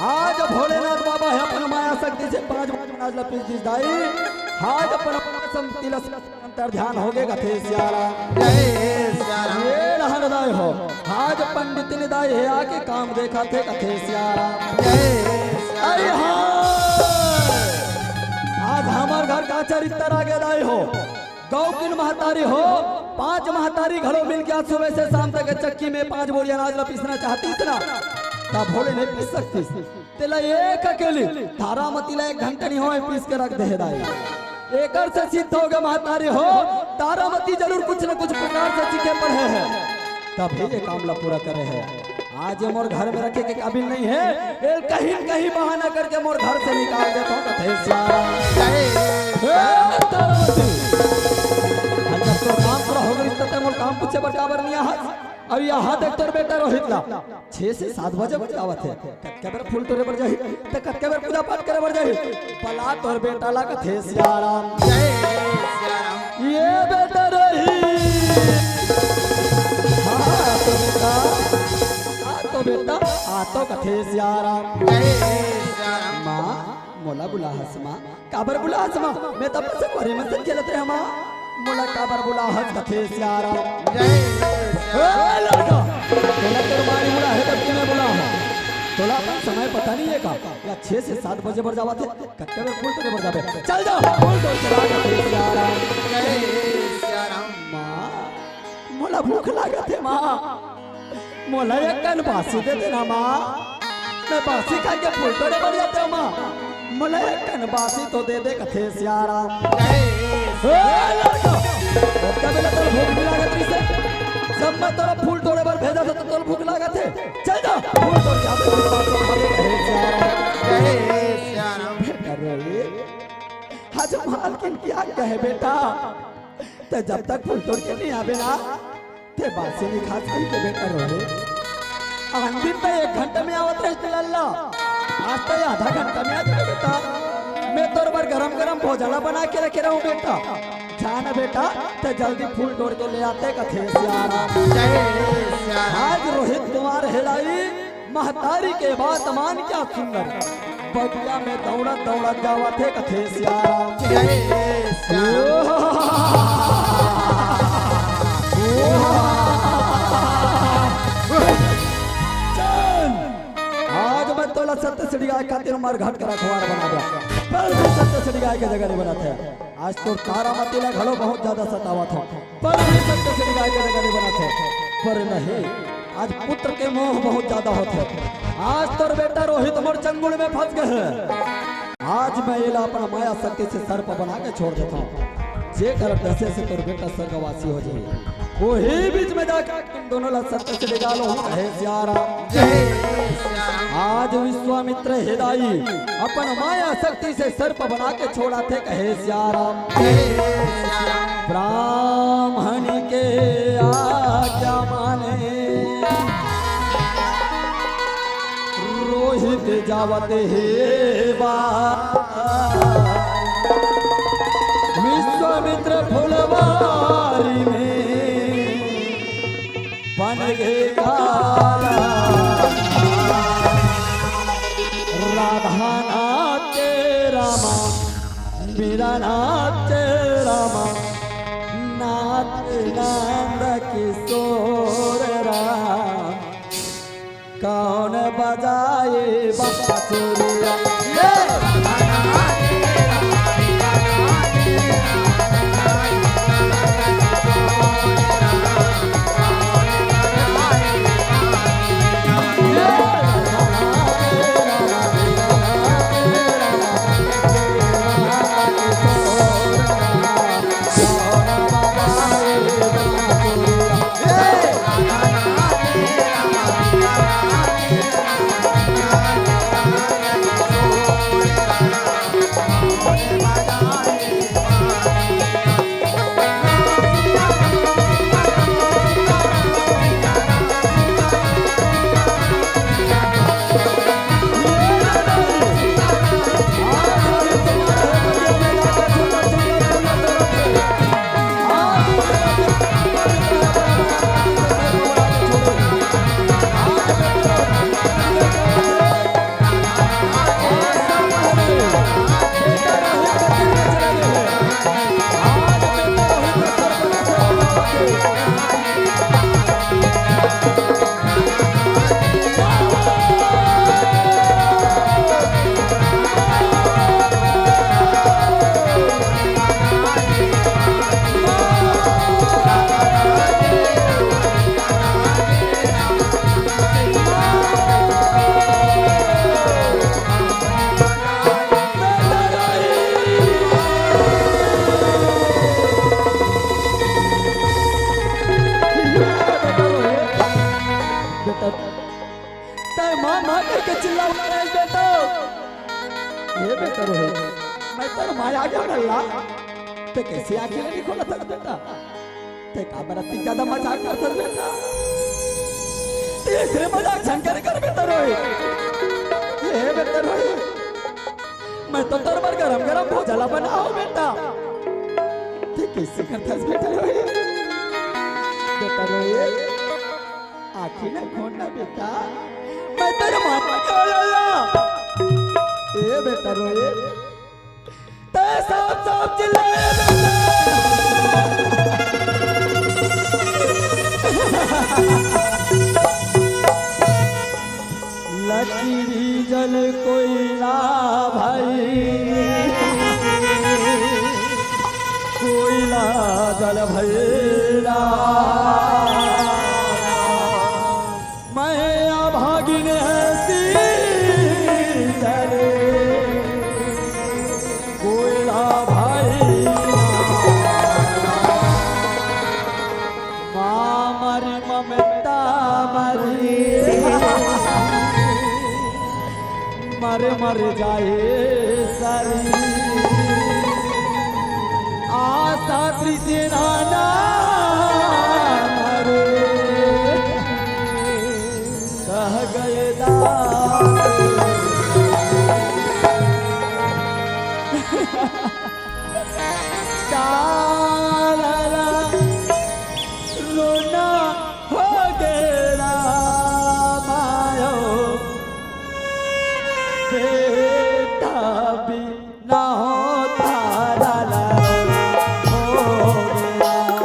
आज भोलेनाथ बाबा हे अपन माया शक्ति से पांच बोरी अनाज ला पीस दिस दाई। आज अपन अपन संपत्ति ला अंतर ध्यान हो गे कथे सियाराम। जय सियाराम। ये रहन दाई हो, आज पंडितिन दाई हे आके काम देखत हे कथे सियाराम। जय सियाराम। अरे हाँ, आज हमर घर का चरित्र आ गे दाई हो। गौकिन महतारी हो, पांच महतारी घलो मिल के आज सुबह से शाम तक के चक्की में पांच बोरी अनाज ला पीसना चाहतीस ना, तभो ले नइ पीस सकतीस। तेला एक अकेली तारामती ला एक घंटा नइ होय पीस के रख दे हे दाई। एकर से सिद्ध हो गे महतारी हो, तारामती जरूर कुछ न कुछ प्रकार से सीखे पढ़े हे, तभे ये काम ला पूरा करे हे। आज ये मोर घर में रखे के काबिल नहीं है, ये कहीं न कहीं बहाना करके मोर घर से निकाल देता हूँ, कथे सियाराम। जय हे तारावती, अरे जब तोर काम पूरा हो गइस, त तैं मोर काम पूछे बर काबर नहीं आहा? अउ यहाँ देख तोर बेटा रोहित ला, छह से सात बजे बर जावत हे। कतका बेर फूल टोरे बर जाही, त कतका बेर पूजा पाठ करे बर जाही। बला तोर बेटा ला, कथे सियाराम। जय सियाराम। ये बेटा रोहित। हाँ, तो बेटा, आ तो बेटा, आ तो, कथे सियाराम। जय सियाराम। माँ, मोला बुलाहस माँ, काबर बुलाहस माँ? मैं तो अपन संगवारी मन संग खेलत रहेंव माँ, मोला काबर बुलाहस, कथे सियाराम। जय सियाराम। ए लड़का, तोला तोर माँ बुलाहे तब के मैं बुलाहूँ। तोला अपन समय पता नहीं है का? या छह से सात बजे बर जावत हे, कतका बेर फूल टोरे बर जाबे? चल जा, फूल टोर के ला, कथे सियाराम। जय सियाराम। माँ, मोला भूख लागत हे माँ, मोला एक कन बासी दे देना माँ, मैं बासी खा के फूल टोरे बर जातेंव माँ, मोला एक कन बासी तो दे दे, कथे सियाराम। जय ए लड़का, कतका बेला तोला भूख नहीं लागत रहिसे? जब मैं तोला फूल टोरे बर भेजत हों त तोला भूख लागत हे? चल जा, फूल टोर के आ, कथे सियाराम। जय सियाराम। बेटा रोहित, आज मालकिन के आज्ञा हे बेटा, तैं जब तक फूल टोर के नहीं आबे ना, तैं बासी नहीं खास कहिके बेटा रोहित। आन दिन तैं एक घंटा में आवत रहिस लल्ला, आज तैं आधा घंटा में आ जाबे बेटा। मैं तोर बर गरम गरम भोजन ला बना के रखे रहेंव बेटा। जा ना बेटा, तैं जल्दी फूल टोर के ले आ, कथे सियाराम। जय सियाराम। आज रोहित कुमार हे दाई, महतारी के बात मान, क्या सुंदर बगिया में दौड़त दौड़त जावत हे, कथे सियाराम। जय सियाराम। चल, आज मैं तोला सत्य सिड़ी गाय खातिर मरघट के रखवार बना देंव, पर भी सत्य सिड़ी गाय के जगह नहीं बनत हे। आज तोर तारामती ला घलो बहुत ज्यादा सतावत हों, पर भी सत्य सिड़ी गाय के जगह नहीं बनत हे। पर नहीं, आज पुत्र के मोह बहुत ज्यादा होत हे। आज तोर बेटा रोहित मोर चंगुल में फंस गे हे। आज मैं एला अपन माया शक्ति से सर्प बना के छोड़ देथंव, जेकर डसे से तोर बेटा स्वर्गवासी हो जाही। वही बीच में जाके तुम दोनों ला सत्य सिड़ी गा लूँ, कहे सियाराम। जय सियाराम। आज विश्वामित्र हे दाई अपन माया शक्ति से सर्प बना के छोड़ाथे, कहे सियाराम। जय सियाराम। ब्राह्मण के आज्ञा माने रोहित जावत हे बा। विश्वामित्र फुलवारी में बन गे काला। राधा नाचे रामा, मीरा नाचे रामा, नाच नंद किशोर राम। कौन बजाए बांसुरिया? ये बेटा, तैं माँ, माँ कहिके चिल्लावत रहेस बेटा। ए बेटा रोहित, मैं तोर माँ आगे हँव ला। तैं कइसे आँखी ला नइ खोलत हस बेटा? तैं काबर अतिक जादा मजाक करत हस बेटा? तैं अइसे मजाक झन करे कर बेटा रोहित। ए बेटा रोहित, मैं तो तोर बर गरम गरम भोजन ला बनाहूँ बेटा। तैं कइसे करत हस बेटा रोहित? बेटा रोहित, आँखी ला खोल ना बेटा, मैं तोर माँ आगे हँव ला। ए बेटा रोहित, तैं साफ साफ चिल्ला बेटा। लकड़ी जल कोइला भई, कोइला जल भई राम। मैं अभागिन हँसी जले, कोइला भई राम। माँ मरी ममता मरी, मर मर जाए शरीर। आशा तृष्णा ना मरे, कह गए दास। काला रोना हो गे रामायो, बेटा बिना होता लाला हो गे राम।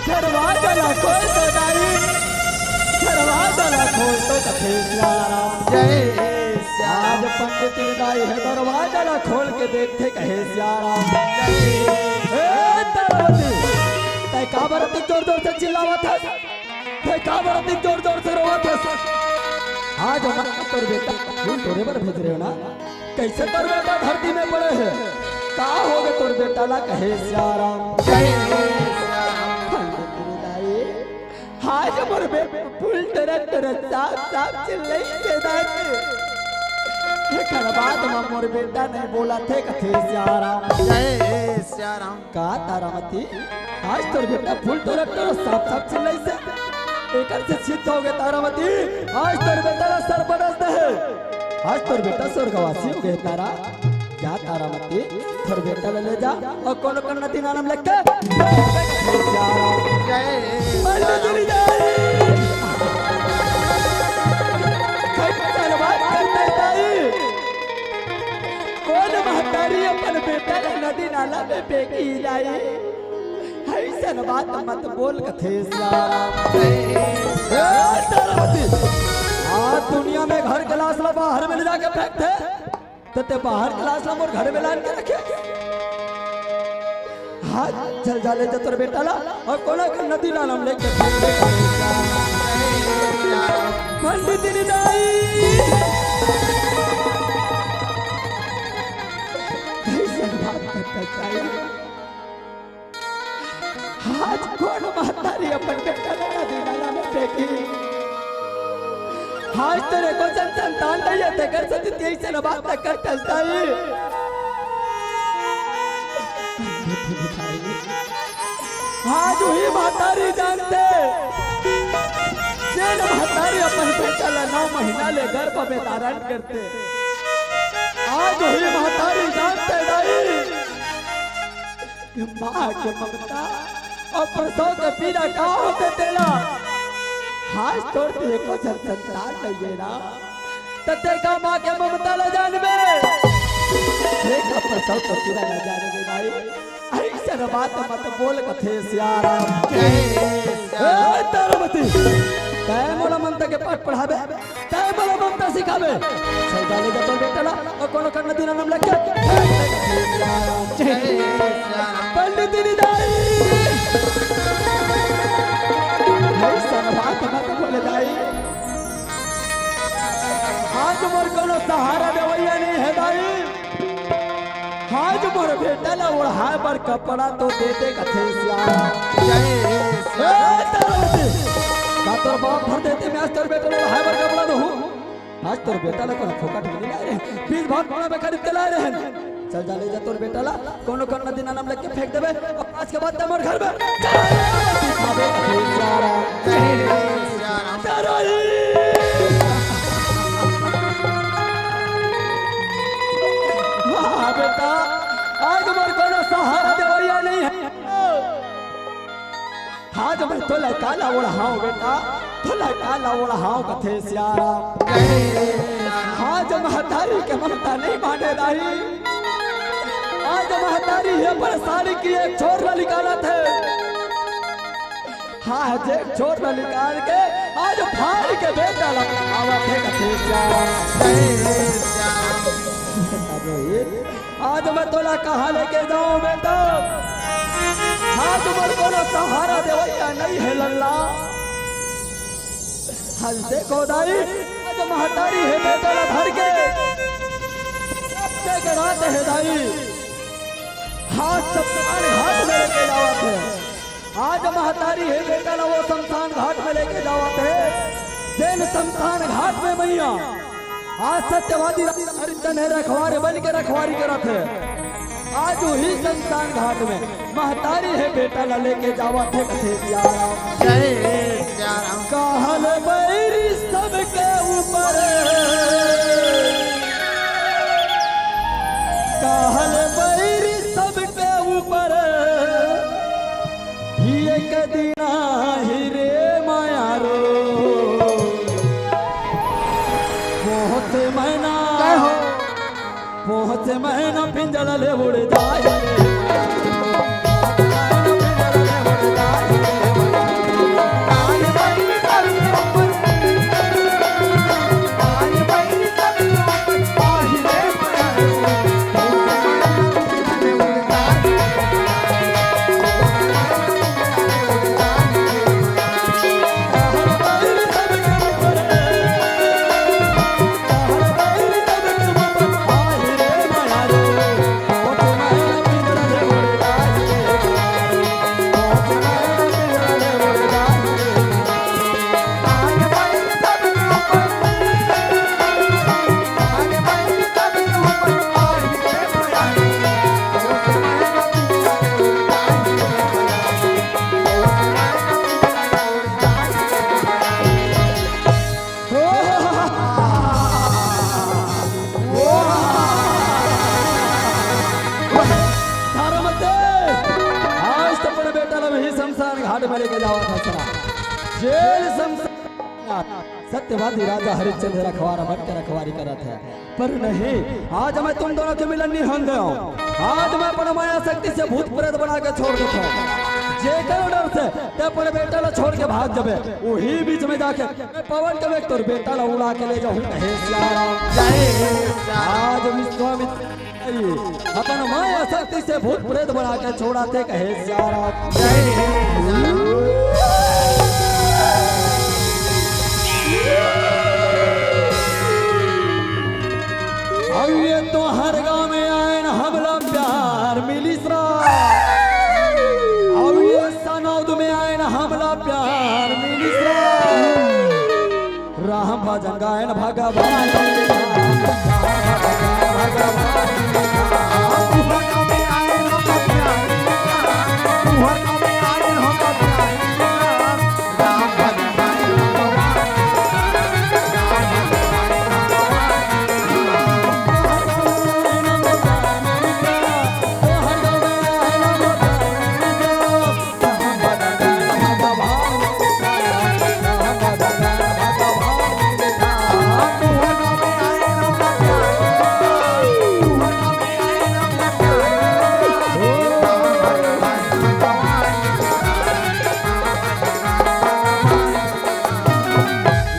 दरवाजा ला खोल तो दाई, दरवाजा ला खोल तो कहे सियाराम। जय सिया। आज पंडित दाई हे दरवाजा ला खोल के देखथे कहे सियाराम। जय। ए दरवाजी, तैं काबर अतिक जोर जोर से चिल्लावत हस? तैं काबर अतिक जोर जोर से रोवत हस? आज मैं तोर बेटा फूल तोड़े बर भेज रहे हँव ना। कइसे तोर बेटा धरती में पड़े हे? का होगे तोर बेटा ला कहे सियाराम। जय सियाराम। पंडित दाई, आज मोर बेटा फूल टरत टरत साफ साफ चिल्लाइस हे दाई। एकर बाद म मोर बेटा नहीं बोलत हे कथे सियाराम। जय सियाराम। का तारामती, आज तोर बेटा फूल टोरत टोरत साफ साफ चिल्लाइसे। एकर से सिद्ध हो गे तारामती, आज तोर बेटा ला सरपरस्त हे। आज तोर बेटा स्वर्गवासी हो गे तारा। जा तारामती, तोर बेटा ला ले जा अउ कोनो कन नदी नाला म लेके फेंक दे। जय पंडित जी, दाई। कैसन बात करत हे दाई? कोन महतारी अपन बेटा ला नदी नाला में फेंकही दाई? अइसन बात मत बोल कथे सियाराम। ए, तारामती, आज दुनिया में घर के लाश ला बाहर में ले जाके फेंकथे, त तें बाहर के लाश ला मोर घर में लान के रखे। हाँ, चल जा, ले जा तोर बेटा ला अउ कोनो कन नदी नाला म लेके फेंक दे। पंडित जी, दाई। कैसन बात करत हे दाई? आज कोन महतारी अपन बेटा ला नदी नाला में फेंकही? आज तोर एको झन संतान नहीं हे, तेकर सेती तें अइसन बात करत हस दाई। आज उही महतारी जानथे, जेन महतारी अपन बेटा ला नौ महीना ले गर्भ में धारण करथे। आज उही महतारी जानथे दाई, माँ के ममता अउ प्रसव के पीड़ा का होथे तेला। आज तोर तो एको झन संतान नहीं हे ना, त तें का माँ के ममता ला जानबे? तें का प्रसव के पीड़ा ला जानबे भाई? अइसन बात मत बोल कथे सियाराम। जय ए, तारामती, तैं मोला ममता के पाठ पढ़ाबे? तैं मोला ममता सिखाबे? चल जा, ले जा तोर बेटा ला अउ कोनो कन नदी नाला म लेके। पंडित जी, दाई। अइसन बात मत बोल दाई। आज मोर कोनो सहारा देवइया नहीं हे दाई। आज मोर बेटा ला ओढ़ाए बर कपड़ा तो दे दे कथे सियाराम। जय ए, तारामती, का तोर बाप भर देते मैं आज तोर बेटा ला ओढ़ाए बर कपड़ा दूहूँ? आज तोर बेटा ला कोनो फोकट में नहीं लाए रहेन, बीस भाव टोना में खरीद के लाए रहेन। चल जा, ले जा तोर बेटा ला, कोनो कन नदी नाला म लेके फेंक देबे, अउ आज के बाद तैं मोर घर में। हाँ बेटा, आज मोर कोनो सहारा देवइया नहीं हे। आज मैं तोला काला ओढ़ाऊं बेटा, तोला काला ओढ़ाऊं कथे सियाराम। आज महतारी के ममता नहीं माने दाई। आज महतारी हे पर साड़ी के एक छोर ला निकालत हे। हाँ, जे छोर ला निकाल के आज फाड़ के बेटा ला आवत हे कथे सियाराम। अरे, आज मैं तोला कहाँ लेके जाऊं बेटा? आज मोर कोनो सहारा देवइया नहीं हे लल्ला। हंसे को दाई, आज महतारी हे बेटा ला धर के रस्ते के रात हे दाई। हाँ, शमशान घाट में लेके जावत हे। आज महतारी हे बेटा ला वो शमशान घाट में लेके जावत हे, जेन शमशान घाट में मैया आज सत्यवादी राजा हरिश्चंद्र हे रखवारे बन के रखवारी करत हे। आज उही शमशान घाट में महतारी हे बेटा ला लेके जावत हे कथे सियाराम। जय सियाराम। कहल बैरी सबके ऊपर, कहल बैरी सबके ऊपर, ही एक दिन ही रे माया रो। पहुँच मैना, जय हो। पहुँच मैना पिंजड़ा ले उड़ जाए। सत्यवादी राजा हरिश्चंद्र रखवारा बन के रखवारी करत हे, पर नहीं, आज मैं तुम दोनों के मिलन नहीं होन देवंव। आज मैं अपन माया शक्ति से भूत प्रेत बना के छोड़ देथंव। जेकर डर से ते अपन बेटा ला छोड़ के भाग जबे, उही बीच में जाके मैं पवन के वेग तोर बेटा ला उड़ा के ले जाहूं, कहे सियाराम। जय सियाराम। आज विश्वामित्र अपन माया शक्ति से भूत प्रेत बना के छोड़ाथे, कहे सियाराम। जय सियाराम। अउ ये तो हर गांव में आए न हमला प्यार मिलिस रा। अउ ये सनौद में आए न हमला प्यार मिलिस रा। राम भजन गायन भगवान।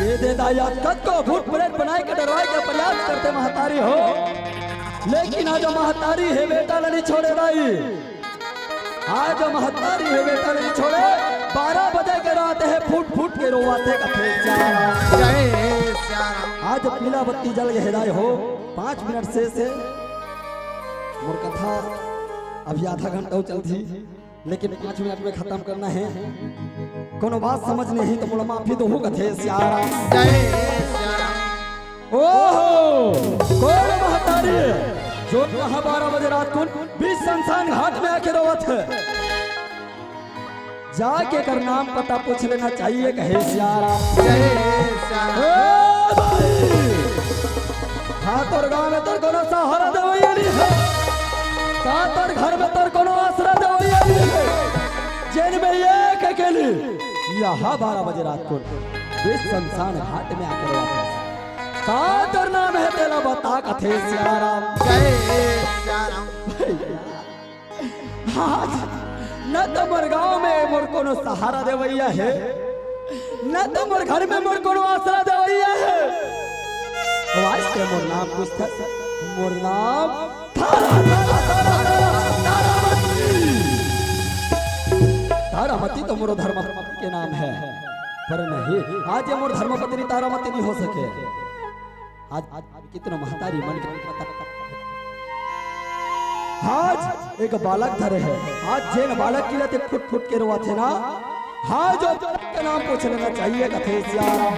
ये दे दाई, आज कतको भूत प्रेत बनाए के डरवाए के प्रयास करते महतारी हो, लेकिन आज महतारी हे बेटा ला नी छोड़े दाई। आज महतारी हे बेटा ला नी छोड़े, बारह बजे के रात हे, फूट फूट के रोवाथे कथे सियाराम। जय सियाराम। आज पीला बत्ती जल गे हे दाई हो, पाँच मिनट से, से मोर कथा अभी आधा घंटा चलती, लेकिन पाँच मिनट में खत्म करना हे। कोनो बात समझ नहीं तो मोला माफी दो कथे सियाराम। जय सियाराम। ओहो, कोन महतारी हे जो कहा बारह बजे रात कुन बीच शमशान घाट में आके रोवत हे? जाके एकर नाम पता पूछ लेना चाहिए, कहे सियाराम। जय सियाराम। ए भाई, का तोर गांव में तोर कोनो सहारा देवइया नहीं हे? का तोर घर में तोर कोनो आसरा देवइया नहीं हे? जेन में एक अकेली यहाँ बारह बजे रात को बीच शमशान घाट में आके रोवत हे। का तोर नाम हे तेला बता कथे सियाराम। जय सियाराम। भैया, आज न तो मोर गांव में मोर कोनो सहारा देवइया हे, न तो मोर घर में मोर कोनो आसरा देवइया हे। वास्ते मोर नाम पूछत, मोर नाम तारा, तारा, तारा, तारा, तारामती। तारामती तो मोर धर्मपत्नी के नाम हे, पर नहीं, आज ये मोर धर्मपत्नी तारामती नहीं हो सके। आज, आज कितनो महतारी मन के पता। आज एक बालक धरे हे। आज जेन बालक के लिए फुट फुट के रोवाथे ना, हाँ, जो बालक के नाम पूछ लेना चाहिए, कथे सियाराम।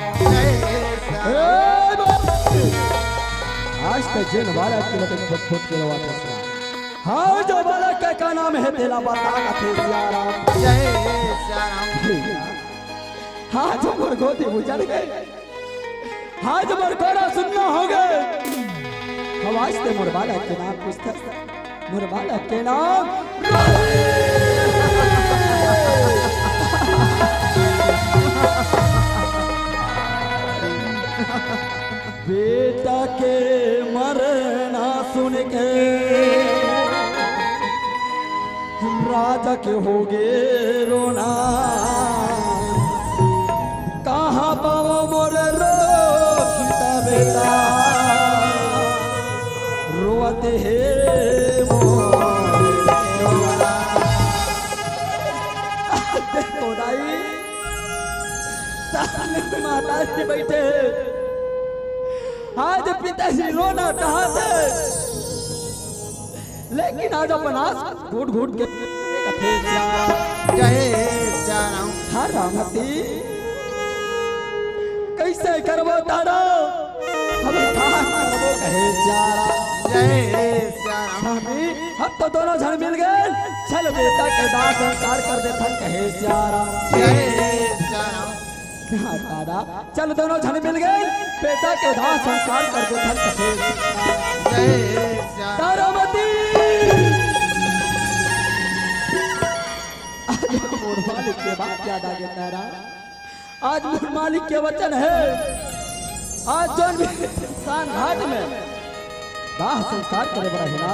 ए बाप! आज तो जेन बालक के लिए फुट फुट के रोवाथे ना, हाँ, जो बालक के का नाम हे तेला बता, कथे सियाराम। जय सियाराम। हाँ, जो मोर गोदी उजड़ गे, आज मोर कोरा सुन्ना हो गे। हम आज ते मोर बालक के नाम पूछथस। मोर बालक के नाम बेटा के मरना सुन के राजा के होगे रोना। कहाँ पावंव मोर रोहिता बेटा, रोवत हे मोर देवरा। देखो दाई, सामने माता जी बैठे हे। आज पिताजी रोना चाहत हे, लेकिन आज अपन आस घूट घूट के कथे सियाराम। जय सियाराम। तारामती, कइसे करबो तारा, हम का करबो, कहे सियाराम। जय सियाराम। स्वामी, हम तो दोनों झन मिल गे, चल बेटा के दाह संस्कार कर देथन, कहे सियाराम। जय सियाराम। हाँ दादा, चल दोनों झन मिल गे, बेटा के दाह संस्कार कर देथन, कहे। जय सियाराम। तारामती। आज मोर मालिक के बात याद आ गे तारा। आज मोर मालिक के वचन हे, आज जोन भी शमशान घाट में दाह संस्कार करे बर आही ना,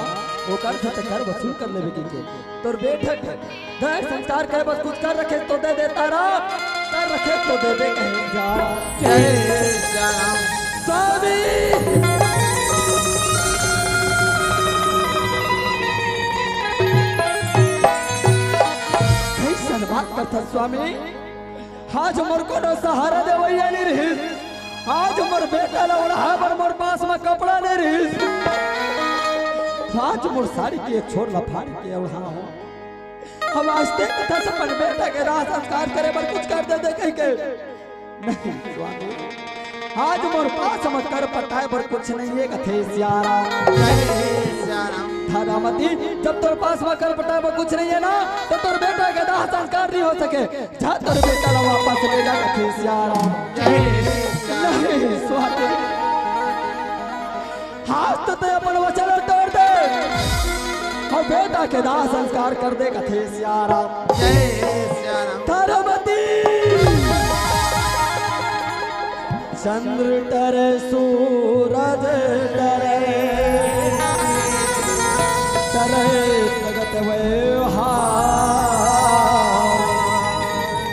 ओकर से ते कर वसूल कर लेबे कहिके। तोर बेटा के दाह संस्कार करे बर कुछ कर रखे तो दे दे तारा, कर रखे तो दे दे कहे जा। जय सिया राम। स्वामी। कइसन बात करथस स्वामी? आज मोर कोनो सहारा देवइया नइ रिहिस। आज मोर बेटा ला ओढ़ाय बर मोर पास म कपड़ा नइ रिहिस। आज मोर साड़ी के एक छोर ला फाड़ के ओढ़ाय हों। अब आज ते कथस अपन बेटा के दाह संस्कार करे बर कुछ कर दे दे कहिके। नहीं स्वामी, आज मोर पास म कर पटाय बर कुछ नइ हे कथे सिया राम। जय सिया राम। तारामती, जब तोर पास म कर पटाय बर कुछ नइ हे ना, त तोर बेटा के दाह संस्कार नइ हो सके। जा तोर बेटा ला वापस ले जा कथे सिया राम। जय सिया राम। नहीं स्वामी, आज तो ते अपन वचन ला तोड़ दे अउ बेटा के दाह संस्कार कर दे कथे सिया राम। जय सिया राम। तारामती। चंद्र टरे सूरज टरे, टरे जगत व्यवहार,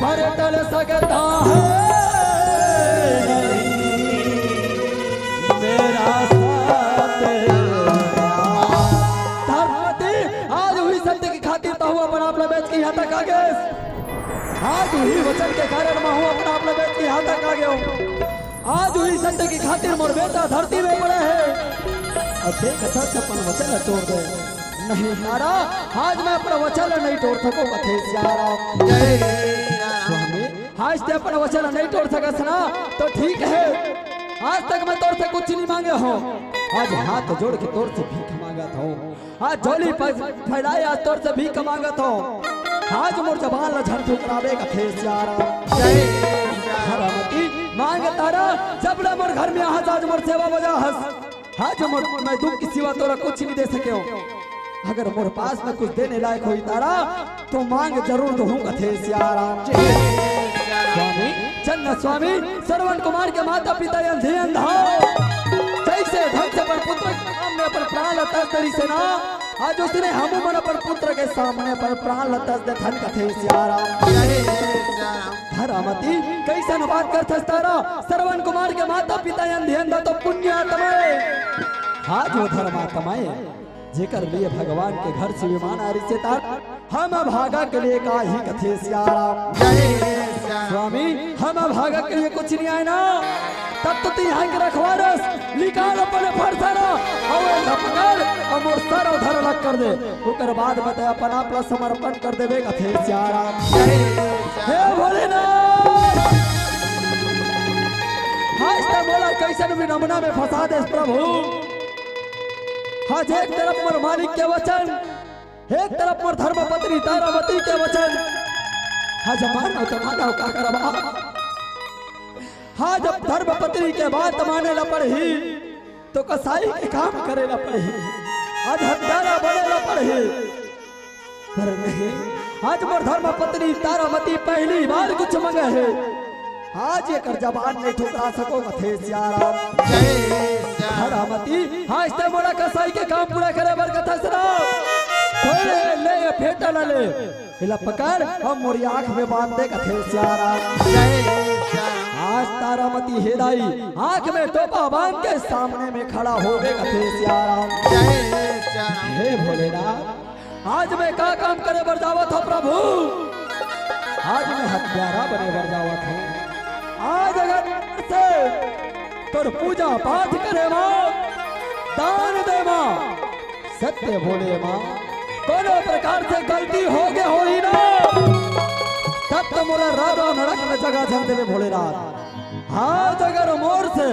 पर टल सकता है नहीं मेरा सत्य। तारामती, आज उही सत्य के खातिर तहूँ अपन आप ला बेच के इहाँ तक आ गेस। आज उही वचन के कारण महूँ अपन आप ला बेच के इहाँ तक आ गेंव। आज उही सत्य के खातिर मोर बेटा धरती में पड़े हे। अउ ते कथस अपन वचन ला तोड़ दे। नहीं तारा, आज मैं अपन वचन ला नइ तोड़ सकों कथे सिया राम। जय सिया राम। स्वामी, आज ते अपन वचन ला नइ तोड़ सकस ना, तो ठीक हे। आज तक मैं तोर से कुछ नइ मांगे हों। आज हाथ जोड़ के तोर से भीख मांगत हों। आज झोली फै-, फैलाय, आज तोर से भीख मांगत हों। आज मोर जबान ला झन ठुकराबे कथे सिया राम। जय सिया राम। तारामती, मांग तारा, जब ले मोर घर में आहस, आज मोर सेवा बजाहस। आज मोर, मैं दुख के सिवा तोला कुछ नइ दे सकेंव। अगर मोर पास में कुछ देने लायक होही तारा, तो मांग जरूर दूहूं कथे सिया राम। जय सिया राम। स्वामी, चंद स्वामी, श्रवण कुमार के माता पिता अंधी अंधा जइसे ढंग से अपन पुत्र के सामने अपन प्राण ला तस डरिस हे ना, आज ओइसने हमू मन अपन पुत्र के सामने अपन प्राण ला तस देथन कथे सिया राम। जय सिया राम। तारामती, कइसन बात करथस तारा? श्रवण कुमार के माता पिता अंधी अंधा तो पुण्यात्मा हे। आज वो धर्मात्मा हे, जेकर लिए भगवान के घर से विमान आरिस हे तारा। हम अभागा के लिए का ही कथे सिया राम। जय सिया राम। स्वामी, हम अभागा के लिए कुछ नइ आय ना, तब तो तैं इहाँ के रखवारस। निकाल अपन फरसा ला, अउ एला पकड़, अउ मोर सर अउ धड़ अलग कर दे। ओकर बाद मैं तैं अपन आप ला समर्पण कर देबे कथे सिया राम। जय सिया राम। हे भोलेनाथ, आज तैं मोला कइसन विडंबना में फंसा देस प्रभु। आज एक तरफ मोर मालिक के वचन, एक तरफ मोर धर्मपत्नी तारामती के वचन। आज मानव तो मानव का करबा। आज अब धर्मपत्नी के बात माने ला पड़ही, तो कसाई के काम करे ला पड़ही, आज हत्यारा बने ला पड़ही। पर नहीं, आज मोर धर्मपत्नी तारामती पहली बार कुछ मंगे हे। आज एकर जबान नइ ठुकरा सकों कथे सिया राम। जय सिया राम। तारामती, आज तैं मोला कसाई के काम पूरा करे बर कथस ना। थोड़े ले ये फेटा ला ले, एला पकड़ अउ मोर आँख में बांध दे कथे सिया राम। जय सिया राम। आज तारामती हे दाई आँख में टोपा बांध के सामने में खड़ा होगे कथे सिया राम। जय सिया राम। हे भोलेनाथ, आज मैं का काम करे बर जावत हों प्रभु? आज मैं हत्यारा बने बर जावत हों। आज अगर से तोर पूजा पाठ करे मा, दान दे मा, सत्य बोले मा, कोनो प्रकार से गलती होगे होही ना, तब तो मोला रावण नरक में जगह झन देवे भोलेनाथ। आज अगर मोर से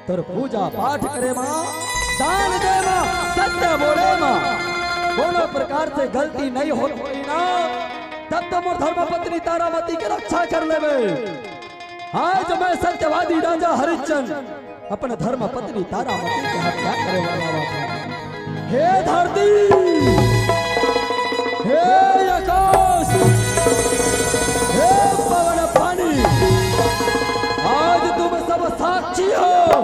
तोर पूजा पाठ करे मा, दान दे मा, सत्य बोले मा, कोनो प्रकार से गलती नइ होत होही ना, तब तो मोर धर्मपत्नी तारामती के रक्षा कर लेबे। आज मैं सत्यवादी राजा हरिश्चंद्र अपन धर्मपत्नी तारामती के हत्या करे वाला बात हूँ। हे धरती, हे आकाश, हे पवन पानी, हो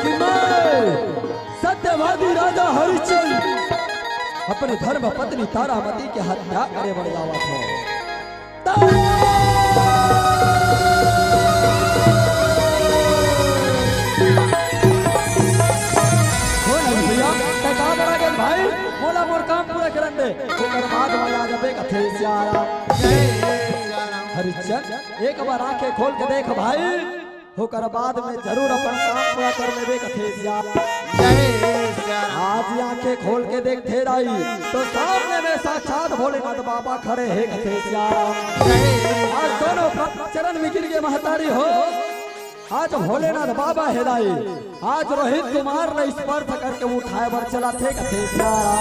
कि मैं सत्यवादी राजा हरिश्चंद्र अपने धर्म पत्नी तारामती के हत्या करे बर जावत हो। हो नहीं भैया, तै का बड़ा गेल भाई, मोला मोर काम पूरा करन दे, ओकर बाद मोला जबे कथे सियारा। हरिश्चंद्र, एक बार आंखें खोल के देख भाई, ओकर बाद में जरूर अपन काम पूरा कर लेबे कथे सियारा। आज आंखें खोल के देखथे दाई, तो सामने में साक्षात भोलेनाथ बाबा खड़े हे कथे सियारा। आज दोनों प्र-, चरण में गिर के महतारी हो, आज भोलेनाथ बाबा हे दाई, आज रोहित कुमार ला स्पर्श करके उठाए बर चलथे कथे सियारा।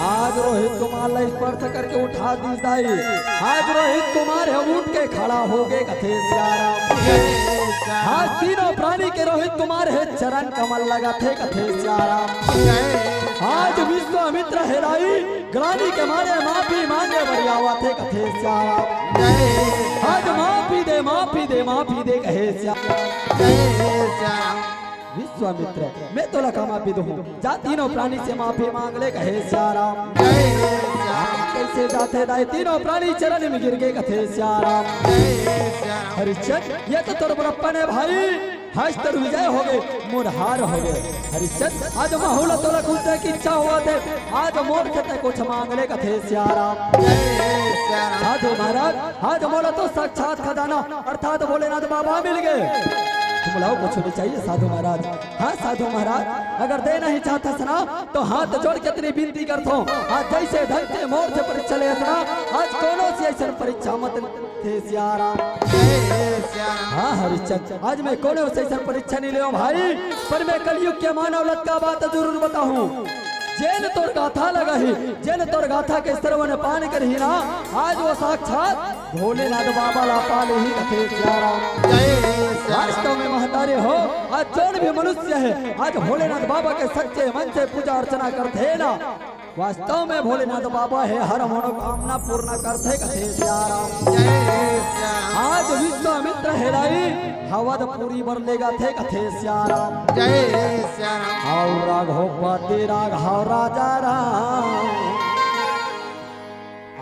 आज रोहित कुमार ला स्पर्श करके उठा दीस दाई, आज रोहित कुमार हे उठ के खड़ा हो गे कथे सियारा। आज तीनों प्राणी के रोहित कुमार हे चरण कमल लगाथे कथे सियारा। आज विश्वामित्र हे दाई, ग्लानी के मारे माफी मांगे बर आवथे कथे सियारा। आज माफी दे, माफी दे, माफी दे कहे सियारा। विश्वामित्र, मैं तोला का माफी दूं? जा तीनों प्राणी से माफी मांग ले कहे सियारा। कैसे जाथे दाई, तीनों प्राणी चरण में गिर के कथे सियारा। हरिश्चंद्र, ये तो तोर बड़प्पन हे भाई, आज तोर विजय हो गे, मोर हार हो गे। हरिश्चंद्र, आज महूं ला तोला कुछ दे के इच्छा होवथे, आज मोर से तै कुछ मांग ले कथे सियारा। साधु महाराज, आज मोला तो साक्षात खजाना अर्थात भोलेनाथ बाबा मिल गे। तुम ला कुछ नहीं चाहिए साधु महाराज। हाँ साधु महाराज, अगर देना ही चाहत हस ना, तो हाथ जोड़ के इतनी विनती करथों, आज जैसे ढंग से मोर से परीक्षा ले हस ना, आज कोनो से ऐसन परीक्षा मत थे सियारा। हाँ हरिश्चंद्र, आज मैं कोनो से ऐसन परीक्षा नहीं लेवों भाई, पर मैं कलयुग के मानव लत का बात जरूर बताहूँ। जेन तोर गाथा ला गाही, जेन तोर गाथा के श्रवण पान करही ना, आज वो साक्षात भोलेनाथ बाबा ला पा लेही कथे सियारा। वास्तव में महतारी हो, आज जोन भी मनुष्य हे, आज भोलेनाथ बाबा के सच्चे मन से पूजा अर्चना करथे ना, वास्तव में भोलेनाथ बाबा हे हर मनोकामना पूर्ण करथे कथे सियारा। आज विश्वामित्र हे दाई, अवधपुरी बर लेगथे कथे सियारा। अउ रघुपति राघव राजा राम,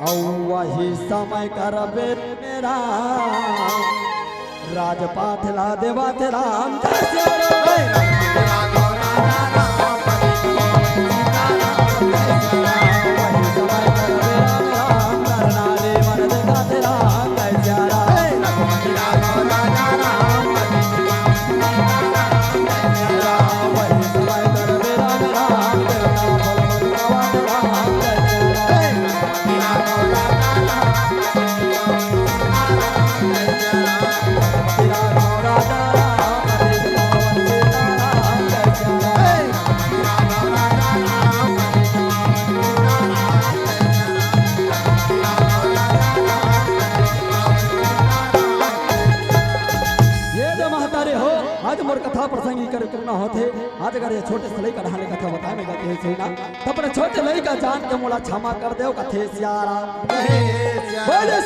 अउ वही समय करबे मेरा राजपाठ ला देवथे राम। जय सिया राम। ये दे महतारी हो, आज मोर कथा प्रसंग इही करा पूर्ण होथे। आज अगर ये छोटे से लइका डहान ले कथा बताए में गलती होइस होही ना, त अपन छोटे लइका जान के मोला क्षमा कर देव कथे सिया राम। बोले